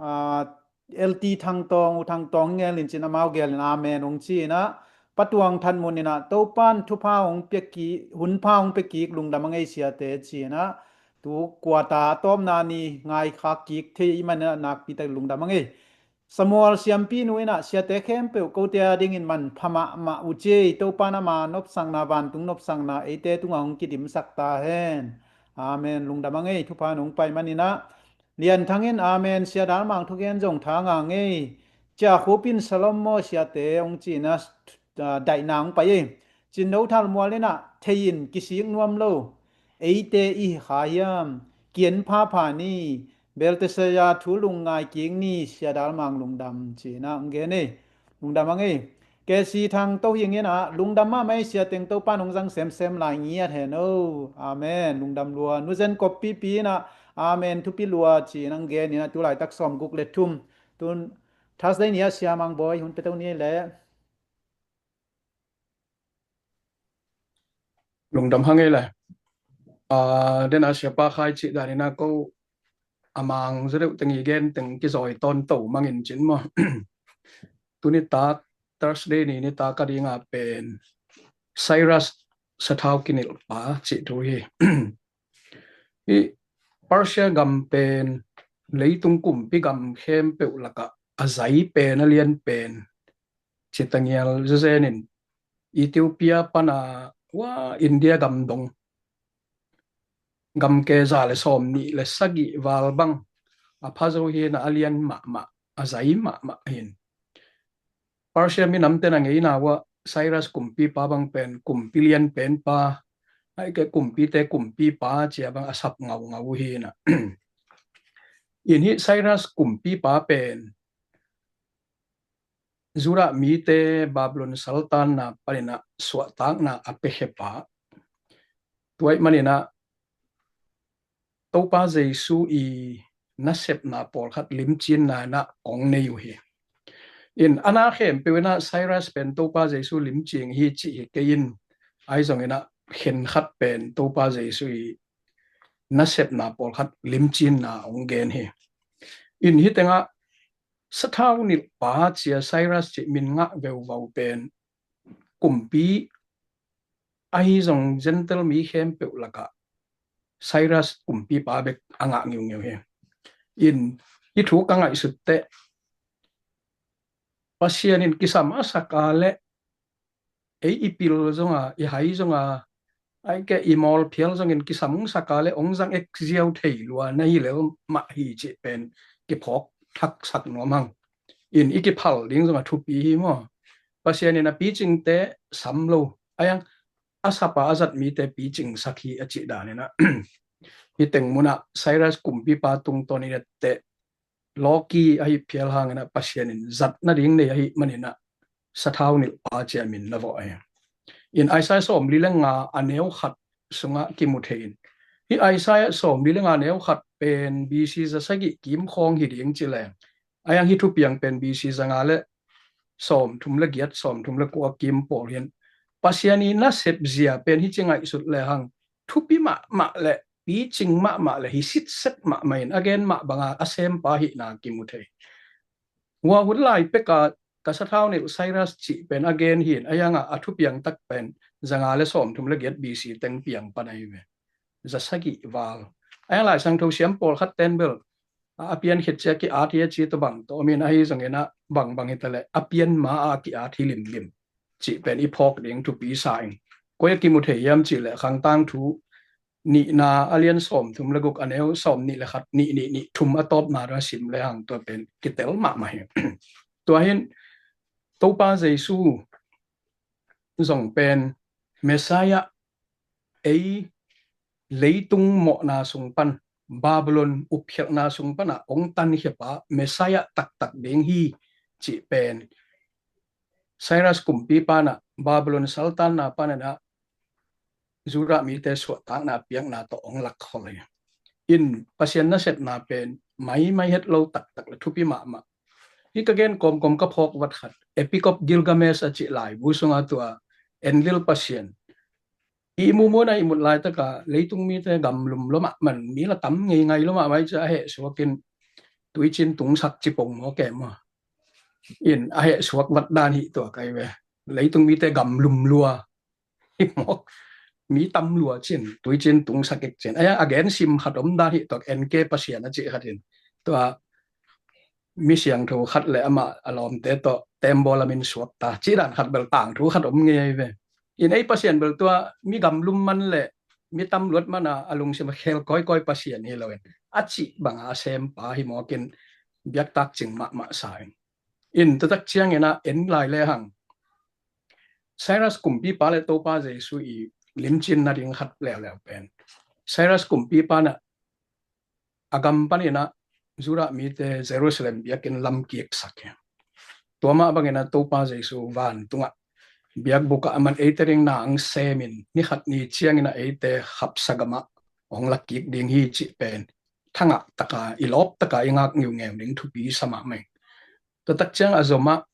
a, L T Thang Tawng, U Thang Tawng hi ngelin cin amau gelin amen hong ci-in ah, Pa Tuang That Mun in ah, Topan thupha hong pia kik, hunpha hong pia kik, lungdam hang ei siate ci-in ah, tu quarter a tawpna ni ngaikhak kik thei ahih manin ah nakpi tak lungdam hang ei. Samuel Siampi nu in ah, siate khempeuh kote a dingin manpha mahmah uh ci ei. Topan ama nopsakna, vantung nopsakna eite tungah hong kidimsak ta hen. Amen. Lungdam hang ei, thupha nong pai manin ah. Lian Thang in amen, Sia Dal Mang thugen zong tha ngah ngei. Cia Khup in shalom maw siate hong ci-in ah, ah, daihna hong pai ei. Cin No Thal Mual in ah, thei in kisik nuam lo, eite i hi kha hiam? Kian phapha ni, Belteshazzar thu lungngai kik ni, Sia Dal Mang lungdam ci-in ah hong gen ei. Lungdam hang ei. K C Thang To Hing in ah, lungdam mahmah ei, sia teng Topan hong zang semsem lai ngiat hen o. Amen. Lungdam lua. Nu Zen Kop Pipi in ah, amen, thupi lua ci-in hong gen in ah, tulaitak sawmguk le thum. Tun Thursday ni-ah Sia Mang Bawi hun pia to ni ei leh. Lungdam hang ei leh. A, den a Siapa Khai cih dan in ah ko a mang zaw deuh teng i gen teng kizawi tawnto mangin cin maw. Tuni tak Thursday ni nitak a ding a pen Cyrus sathau kinilhpa cih thu hi. Hih Persia gam pen leitung kumpi gam khempeuh lakah a zai pen, a lian pen, ci ta ngial zezen in, Ethiopia pan a, ua, India gam dong gamke za le sawmnih le sagih val bang a pha zo hi in ah, a lian mahmah, a zai mahmah hi in. Persia minamte in a ngeina uh ah Cyrus kumpipa bang pen kumpi lian penpa, ahih kei leh kumpite kumpipa ci-a bang a sap ngaungau uh hi in ah. In hih Cyrus kumpipa pen Judah mite Babylon saltanna panin ah suahtakna a piakhia pa. Tua ahih manin ah Topa Jesu i nasepna pawlkhat limcinna in ah kong nei uh hi. In a na khempeuh in ah Cyrus pen Topa Jesu limcing hi cih hi kei in, ahi zongin ah khenkhat pen Topa Jesu i nasepna pawlkhat limcinna hong gen hi. In hih tengah sathau nilhpa ci-a Cyrus cih min ngah veuvau pen kumpi ahi zong Gentile mi khempeuh lakah Cyrus kumpipa bek a ngah ngiungeu hi. In hih thu ka ngaihsut teh Pasian in kisam a sak a leh ei i pil zonga, i hai zonga, ahih kei leh i mawl phial zongin kisam sak a leh hong zang ek ziau thei lua na hi lel mah hi cih pen kiphawk thaksak nuam hang. In i kiphal ding zong a thupi hi maw. Pasian in a picingte sam lo, a yang a sapa a zat mite picingsak hi a cih dan in ah. Hih teng mun ah Cyrus kumpipa tungtawn i et teh lawki ahi phial hangin ah Pasian in zat nading nei ahih manin ah sathau nilhpa ci-a min na vawh hi. In Isaiah sawmli le nga a neu khat sungah kimu thei in, hih Isaiah sawmli le nga neu khat pen B C za sagih kim khawng hi ding ci leng, a hiang hih thupiang pen B C za nga le sawmthum le giat, sawmthum le kua kim pawl hi in, Pasian i nasep zia pen hih ci ngaihsut le hang thupi mahmah le picing mahmah le hi sitset mahmah in a gen mah banga a sempa hihna kimu thei. Hua hun lai peka ka sathau nilh Cyrus cih pen a gen hi in, a hiangah a thupiang tak pen za nga le sawmthum le giat B C teng piang pan ahi ve. Za sagih val. A hiang Lai Siangtho siam pawlkhat ten bel a, a pian khit ciang ki-at hi a ci tawh bang tawh om in, ahi zongin ah bangbang hi ta leh a pian ma a ki-at hi limlim cih pen i phawk ding thupi sa ing. Koi a kimu thei hiam cih leh Khang Tangthu nihna a lian sawmthum le guk a neu sawmnih le khat, nih nih nih thum a tawpna tua sim le hang tua pen kitel mahmah hi. Tua hi in Topa Jesu zong pen Messiah, ei leitung mawhna sung pan, Babylon upkhialhna sung panah hong tankhia pa Messiah taktak ding hi cih pen Cyrus kumpipa in ah Babylon saltanna panin ah Judah mite suahtakna piakna tawh hong lakkhol hi. In Pasian nasepna pen maimai het lo taktak le thupi mahmah. Hih ka gen kawmkawm ka phawk vat khat, Epic of Gilgamesh a cih laibu sungah tua enlil pasian i mumuna i mut laitaka leitung mite gamlum lua mahmah, mi la tam ngeingai lua mahmah, a heh suakin tuicin tungsak ci pong maw, ke maw. In a heh suak vat dan hi tua kai ve. Leitung mite gamlum lua hi mawk, mi tam lua cin, tuicin tungsak ik cin. A gen sim khat om dan hi tua, N K Pasian a cih khat in tua mi siangtho khat le amah a lawmte tawh tembaw lamin suakta cih dan khat bel tangthu khat om ngei ve. In ei Pasian bel tua mi gamlum man le mi tam luat mana a lungsim a khel kawikawi Pasian hi loin a cih banga a sempa hi mawkin biaktak cing mahmah sa in. In tutak ciangin ah en lai le hang Cyrus kumpipa le Topa Jesu i limcin nading khat leuleu pen Cyrus kumpipa in ah a gam panin ah Judah mite Jerusalem biakinn lam kiksak hi. Tua mah bangin ah Topa Jesu vantungah biakbukah aman eite ding na ang semin ni khat ni ciangin ah eite khapsa gamah hong la kik ding hi cih pen thangah taka i lawp taka i ngak ngiungeu ding thupi sa mahmah hi. Tutak ciang a zomah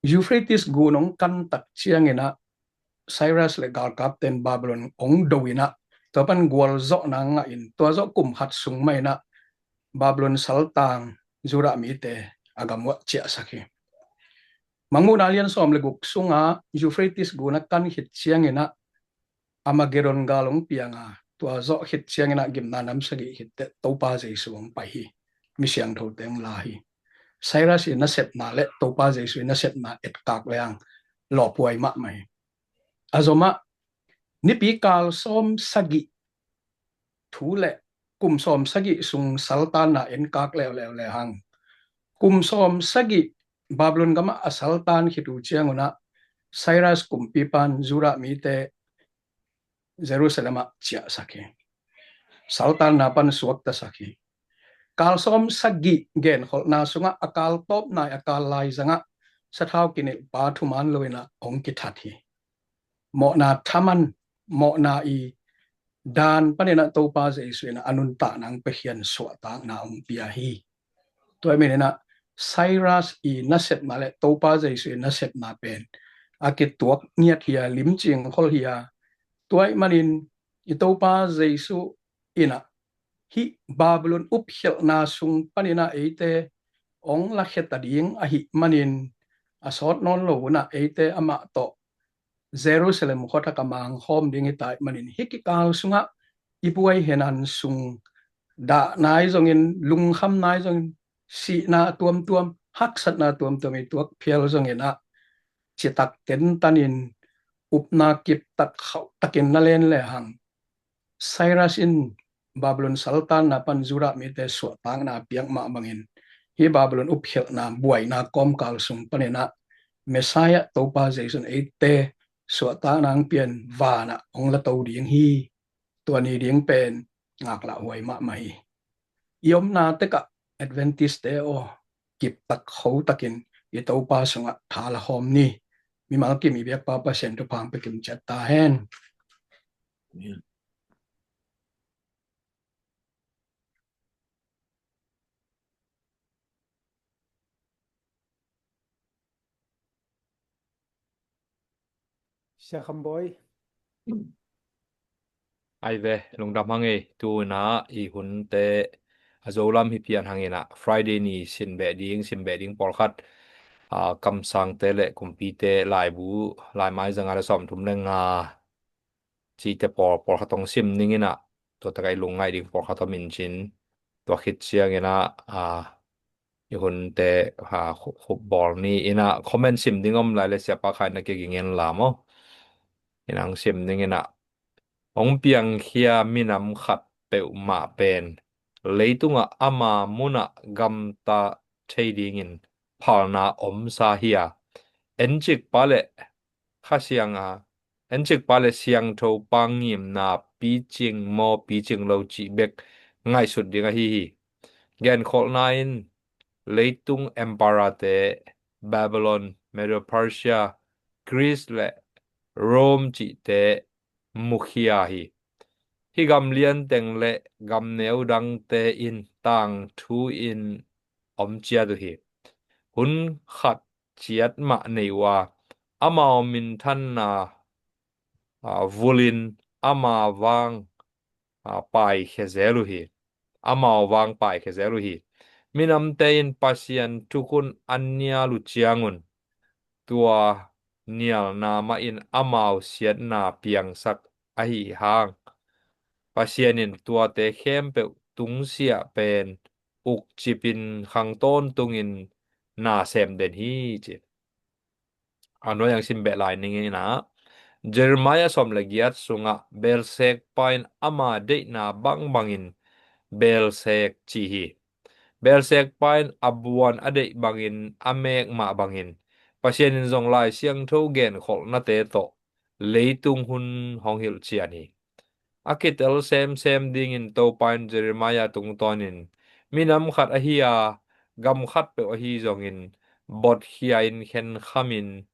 Euphrates gun hong kan tak ciangin ah Cyrus le galkapten Babylon hong do in ah tua pan gualzawhna ngah in tua zawh kum khat sung mah in ah Babylon saltang Judah mite a gam uah ciahsak hi. Mangmuhna lian sawm le guk sunga Euphrates gun a kan khit ciangin ah Armageddon gal hong pianga tua zawh khit ciangin ah gimna nam sagih khit teh Topa Jesu hong pai hi. Mi siangthote hong la hi. Cyrus i nasepna le Topa Jesu i nasepna etkak le ang lawphuai mahmah hi. A zomah nipi kal sawm sagih thu le kum sawm sagih sung saltanna enkak leuleu le hang kum sawm sagih Babylon gamah a saltan khit uh ciangun ah Cyrus kumpipan Judah mite Jerusalem ah ciahsak hi. Saltanna pan suaktasak hi. Kal sawm sagih genkholhna sungah a kal tawpna i a kal laizangah sathau kinilhpa thuman loin ah hong kithat hi. Mawhna thaman, mawhna i dan panin ah Topa Jesu in ah a nuntakna hong pia hi in suahtakna hong pia hi. Tua ahih manin ah Cyrus i nasepna le Topa Jesu i nasepna pen a kituak ngiat hi a, limcing khol hi a. Tua ahih manin i Topa Jesu in ah hih Babylon upkhialhna sung panin ah eite hong lakhia ta ding ahih manin a sawt nawn lo un ah eite amah tawh Jerusalem khuathak a mangkhawm ding hi ta ahih manin hih kikal sungah i buai henan sung dah nai zongin, lungkham nai zongin, sihna tuamtuam, haksatna tuamtuam i tuak phial zongin ah citak tentanin upna kiptak khauhtakin na len le hang Cyrus in Babylon saltanna pan Judah mite suahtakna a piak mah bangin hih Babylon upkhialhna buaina kawmkal sung panin ah Messiah Topa Jesu in eite suahtakna hong pia in vanah hong la to ding hi. Tua ni ding pen ngaklahhuai mahmah hi. I omna tekah Adventist-te aw, kiptak khotakin i Topa sungah tha la hawm ni. Mimal kim i biakpa Pasian thupha hong pia kim ciat ta hen. Sia Kham Bawi. Ai ve, lungdam hang ei, tu in ah i hunte a zo lam hi pian hang in ah Friday ni sin beh ding, sin beh ding pawlkhat, aa, kamsangte le kumpite laibu, laimai zanga le sawmthum le nga cihte pawl, pawlkhat hong sim ning in ah, tua takah i lungngaih ding pawlkhat om in cin, tua khit ciangin ah, aa, i hunte, aa, khu-, khup bawl ni in ah, comment sim ding om lai le Siapa Khai na kiging en la maw. In hong sim ning in ah, hong piangkhia minam khat peuhmah pen leitungah ama munah gamta thei dingin phalna omsa hi a, encikpa le Kha Siang a, encikpa le siangthopa ngimna picing maw picing lo cih bek ngaihsut ding ahi hi. Genkholhna in leitung emperor-te, Babylon, Medo-Persia, Greece le Rome cihte mukhia hi. Hih gam lianteng le gam neu dangte in tangthu in om ciat uh hi. Hun khat ciat mah nei uh a, amau minthanna, aa, vulin ama vang, aa, paikhia zel uh hi. Amau vang paikhia zel uh hi. Minamte in Pasian thukhun an nial uh ciangun, tua nialna mah in amau siatna piangsak ahi hang, Pasian in tuate khempeuh tungsiah pen ukcipin khang tawntungin na sem den hi ci. A nuai ang sim beh lai ning in ah, Jeremiah sawm le giat sungah belsekpa in ama deihna bangbangin belsek ci hi. Belsekpa in a buan a deih bangin a mek mah bangin Pasian in zong Lai Siangtho genkholhnate tawh leitung hun hong hilh cian hi. A kitel semsem dingin Topa in Jeremiah tungtawnin, minam khat ahi a, gam khat peuh ahi zongin, botkhia in khenkhamin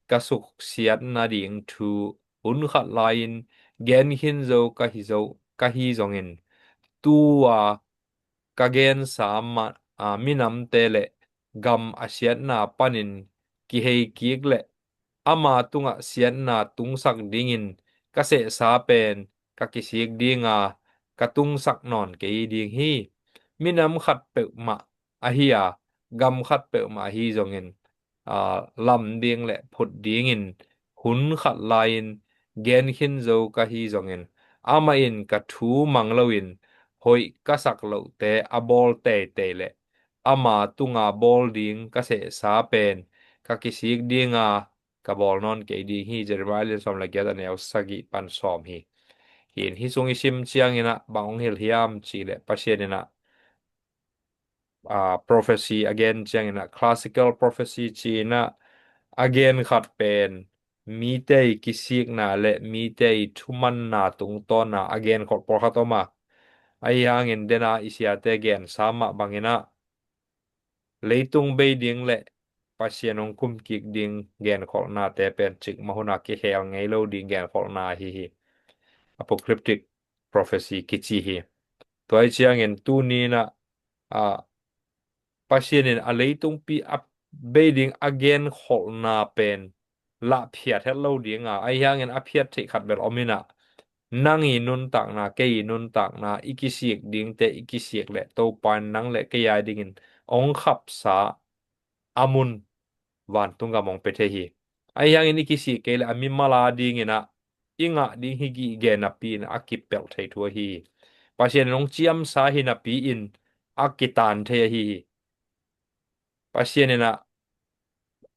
ka suksiat nading thu hun khat lai-in gen khin zo ka hi zo, ka hi zongin, tu-a ka gensa ma-, aa, minamte le gam a siatna panin kihei kik le ama tungah siatna tungsak dingin ka sehsa pen ka kisik dinga, ka tungsak nawn kei ding hi. Minam khat peuhmah ahi a, gam khat peuhmah ahi zongin, aa, lam ding le phut dingin hun khat lai-in gen khin zo ka hi zongin, amah in ka thu mang loin hoih ka sak lohte a bawl teitei le ama tunga bawl ding ka sehsa pen ka kisik dinga, ka bawl nawn kei ding hi. Jeremiah lian sawm le giat a neu sagih pan sawm hi. Hi in hih sung i sim ciangin ah bang hong hilh hiam cih leh Pasian in ah, aa, prophecy a gen ciangin ah, classical prophecy ci-in ah a gen khat pen mite i kisikna le mite i thumanna tungtawna a genkholh pawlkhat om a, ahi hangin dena i siate gensa mah bangin ah leitung bei ding le Pasian hong kumkik ding genkholhnate pen cikmah huna kikhel ngei lo ding genkholhna ahi hi. Apocalyptic prophecy kici hi. Tua hi ciangin tuni in ah, a, Pasian in a leitungpi a bei ding a genkholhna pen lah phiat het lo dinga, ahi hangin a phiat theih khat bel om in ah, nang i nuntakna, kei i nuntakna, i kisik dingte i kisik le Topa in nang le kei a dingin hong khapsa a mun vantung gam hong pia thei hi. Ahi hangin i kisik kei le a mimal a dingin ah i ngah ding hi gige napi in a kipelh thei thu ahi hi. Pasian in hong ciamsa hi napi in a kitan thei ahi hi. Pasian in ah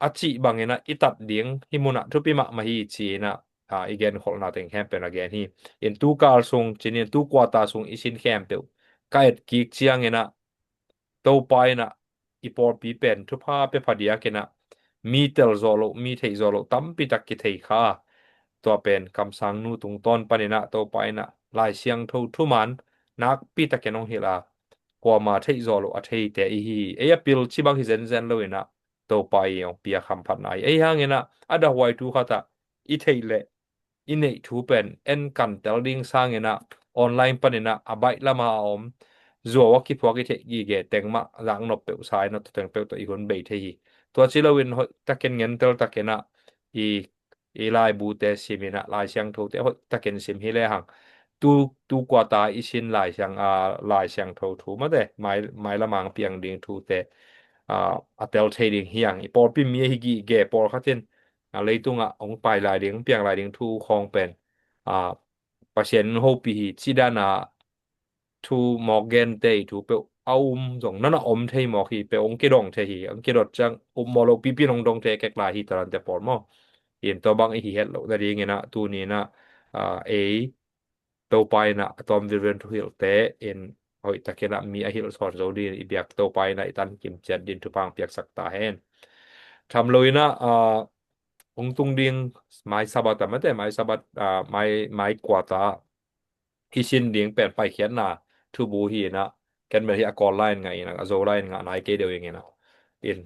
a cih bangin ah i tat ding hih munah thupi mahmah hi ci-in ah, aa, i genkholhna teng khempeuh a gen hi. In tu kal sung, cinin tu quarter sung i sin khempeuh ka et kik ciangin ah Topa in ah i pawlpi pen thupha pia phadiakin ah mi tel zawh loh, mi theih zawh loh tampi tak kithei kha. Tua pen kamsang nu tungtawn panin ah Topa in ah Lai Siangtho thuman nakpi takin hong hilh a, kuama theih zawh loh a theite i hi hi. Ei a pil ci bang hi zenzen lo in ah, Topa i hong piak hamphatna hi. Ei hangin ah a dahuai thu khat ah i theih leh i neih thu pen en kantel ding sangin ah online panin ah a baih lama a om zuau a kiphuak i theih gige teng mah zaknop peuh sa in ah tua teng peuh tawh i hun bei thei hi. Tua ci loin hoih takin ngentel takin ah i i laibute simin ah Lai Siangthote hoih takin sim hi lehang tu tu kuata i sin Lai Siang a Lai Siangtho thu mate mai mai lamang piang ding thute a tel thei ding hi hang. I pawlpi mi ahi gige pawlkhatin a leitungah hong pai lai ding hong piang lai ding thu khawng pen a Pasian in hopih hi ci dan a thu mawk gente i thu peuh a um zong nana om thei mawk hi. Peuh hong kidong thei hi. Hong kidot ciang um maw lo pipi in hong dong thei kek lai hi talante pawl maw? In tua bang i hi het loh nadingin ah tuni in ah ei Topa in ah a tawm vilvel thu hilhte in hoih takin ah mi a hilh sawn zo dingin i biak Topa in ah i tan kim ciat din thupha hong piaksak ta hen. Tham lo in ah hong tung ding mai Sabbath a mate mai Sabbath mai mai kuata i sin ding pen Paikhiatna thubu hi in ah ken bel hi a Kawl lai in ngah in ah a Zo lai in ngah nai kei deuh ing in ah in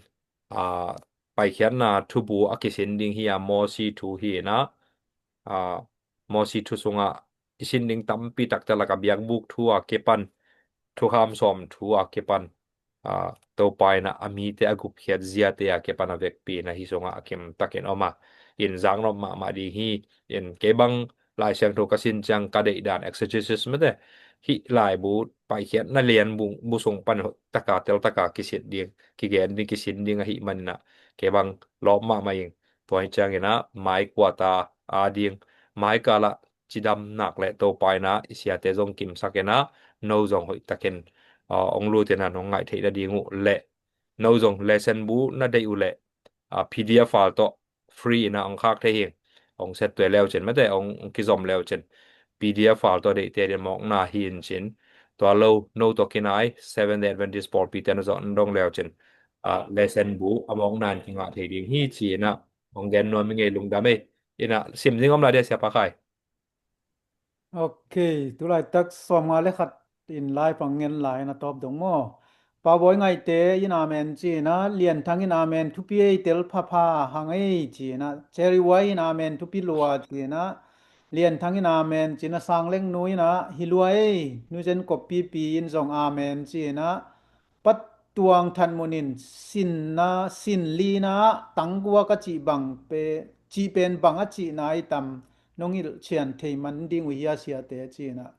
Paikhiatna thubu a kisin ding hi a Mawsi thu hi in ah Mawsi thu sungah i sin ding tampi takte lak a biakbuk thu a kipan thukham sawm thu a kipan Topa in ah a mite a gupkhiat ziate a kipan a vekpi in ah hi sungah a kim takin om a in zaknop mahmah ding hi. In kei bang Lai Siangtho ka sin ciang ka deih dan exegesis mate hih laibu Paikhiatna lian bu sung pan taka tel taka kisit ding kigen ding kisin ding ahi manin ah kei bang lawp mahmah ing. Tua hi ciangin ah mai kuata a ding mai kala cidam nak le Topa in ah i siate zong kimsak in ah no zong hoih takin hong lut in ah hong ngaih theih nading uh le no zong lesson bu na deih uh le P D F file tawh free in ah hong khak thei hi. Hong set tuai leu cin mate hong kizom leu cin P D F file tawh deihte din mawkna hi in cin tua lo no tawh kinai Seventh Day Adventist pawlpite na zawh na dong leu cin lesson bu a mawkna in kingah thei ding hi ci in ah hong gen nuam i ngei lungdam ei. In ah sim ding om lai dia Sia Pa Khai. Ok, tulaitak sawmnga le khat in lai pang ngen lai na tawp dong maw? Paubawi Ngaihte in amen ci in ah Lian Thang in amen thupi ei tel phapha hang ei ci in ah Cherry Wai in amen thupi lua ci in ah Lian Thang in amen ci in ah Sang Leng Nu in ah hi lua ei Nu Zen Kop Pipi in zong amen ci in ah Patuang Than Mun in sinna sin lina ah tangkua ka cih bang pe cih pen bang a cihna i tam nong hilh chian thei man ding uh hia siate ci in ah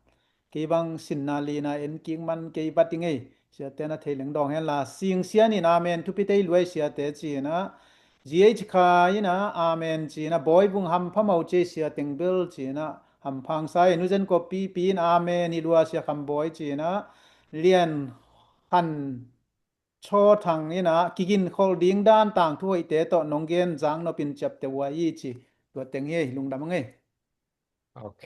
kei bang sinna lina en kik man kei bat i ngei siate na thei leng dawng hen la Sing Sian in amen thupi tei luai siate ci in ah G H Kha in ah amen ci in ah Bawi Vung Hampha Mo Cia siateng bel ci in ah Hamphang Sa in Nu Zen Kop Pipi in amen hi lua Sia Kham Bawi ci in ah Lian Khan Chaw Thang in ah kigin khol ding dan tangthu hoihte tawh nong gen zang nopin ciapte ua i ci tua teng hi ei lungdam a ngei. Ok.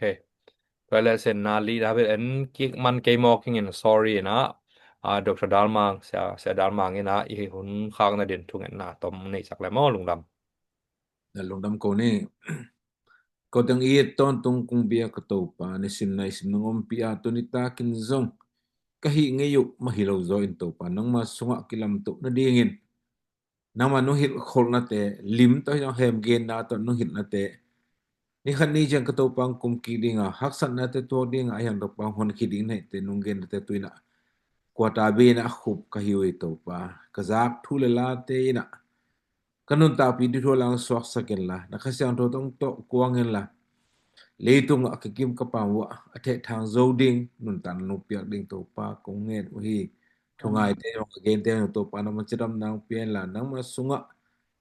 Tua le sen na li da bel en kik man kei mawk ing in sorry in ah Doctor Dalmang Sia Dalmang in ah i hun khak na din thungetna tom neihsak le maw lungdam. Na lungdam ko ni. Ko teng i et tawntung kong bia ka Topa nisim naisim nong ompih a tuni takin zong ka hih ngei uh mah hi lo zaw in Topa nangma sungah kilamtoh nadingin nangma nong hilh kholhnate lim tawh hi zong hemgenna tawh nong hilhnate ni khat ni ciang ka Topa hong kum kik dinga haksatnate tuak dinga a hiang Topa hong honkhia ding nahite nong gennate tu inah kuata bia inah a khup ka hi uh ei Topa ka zak thu le late inah ka nuntakpih dih thu a lang suaksak inla na Kha Siangtho tawh kuang inla leitungah a kikim ka pam uh a thehthang zo ding nuntakna nong piak ding Topa kong ngen uh hi. Thungaite zong a gente zong Topa nangma cidamna hong pia inla nangma sungah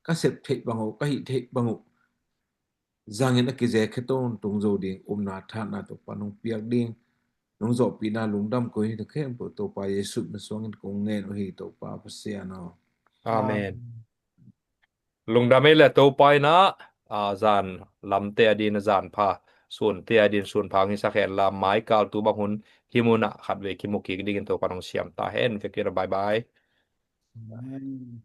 ka sep theih bang uh ka hih theih bang uh zangin a kize khia tawntung zo ding upna thahatna Topa nong piak ding nong zawhpihna lungdam ko hi. Khempeuh Topa Jesuh min suangin kong ngen uh hi Topa Pasian aw. Amen. Lungdam ei le Topa inah zan lamte a din a zan pha sunte a din sun pha hong hisak hen la mai kal tu bang hun hi munah khatvei kimu kik dingin Topa nong siam ta hen. Vekpi inah bye bye. Amen.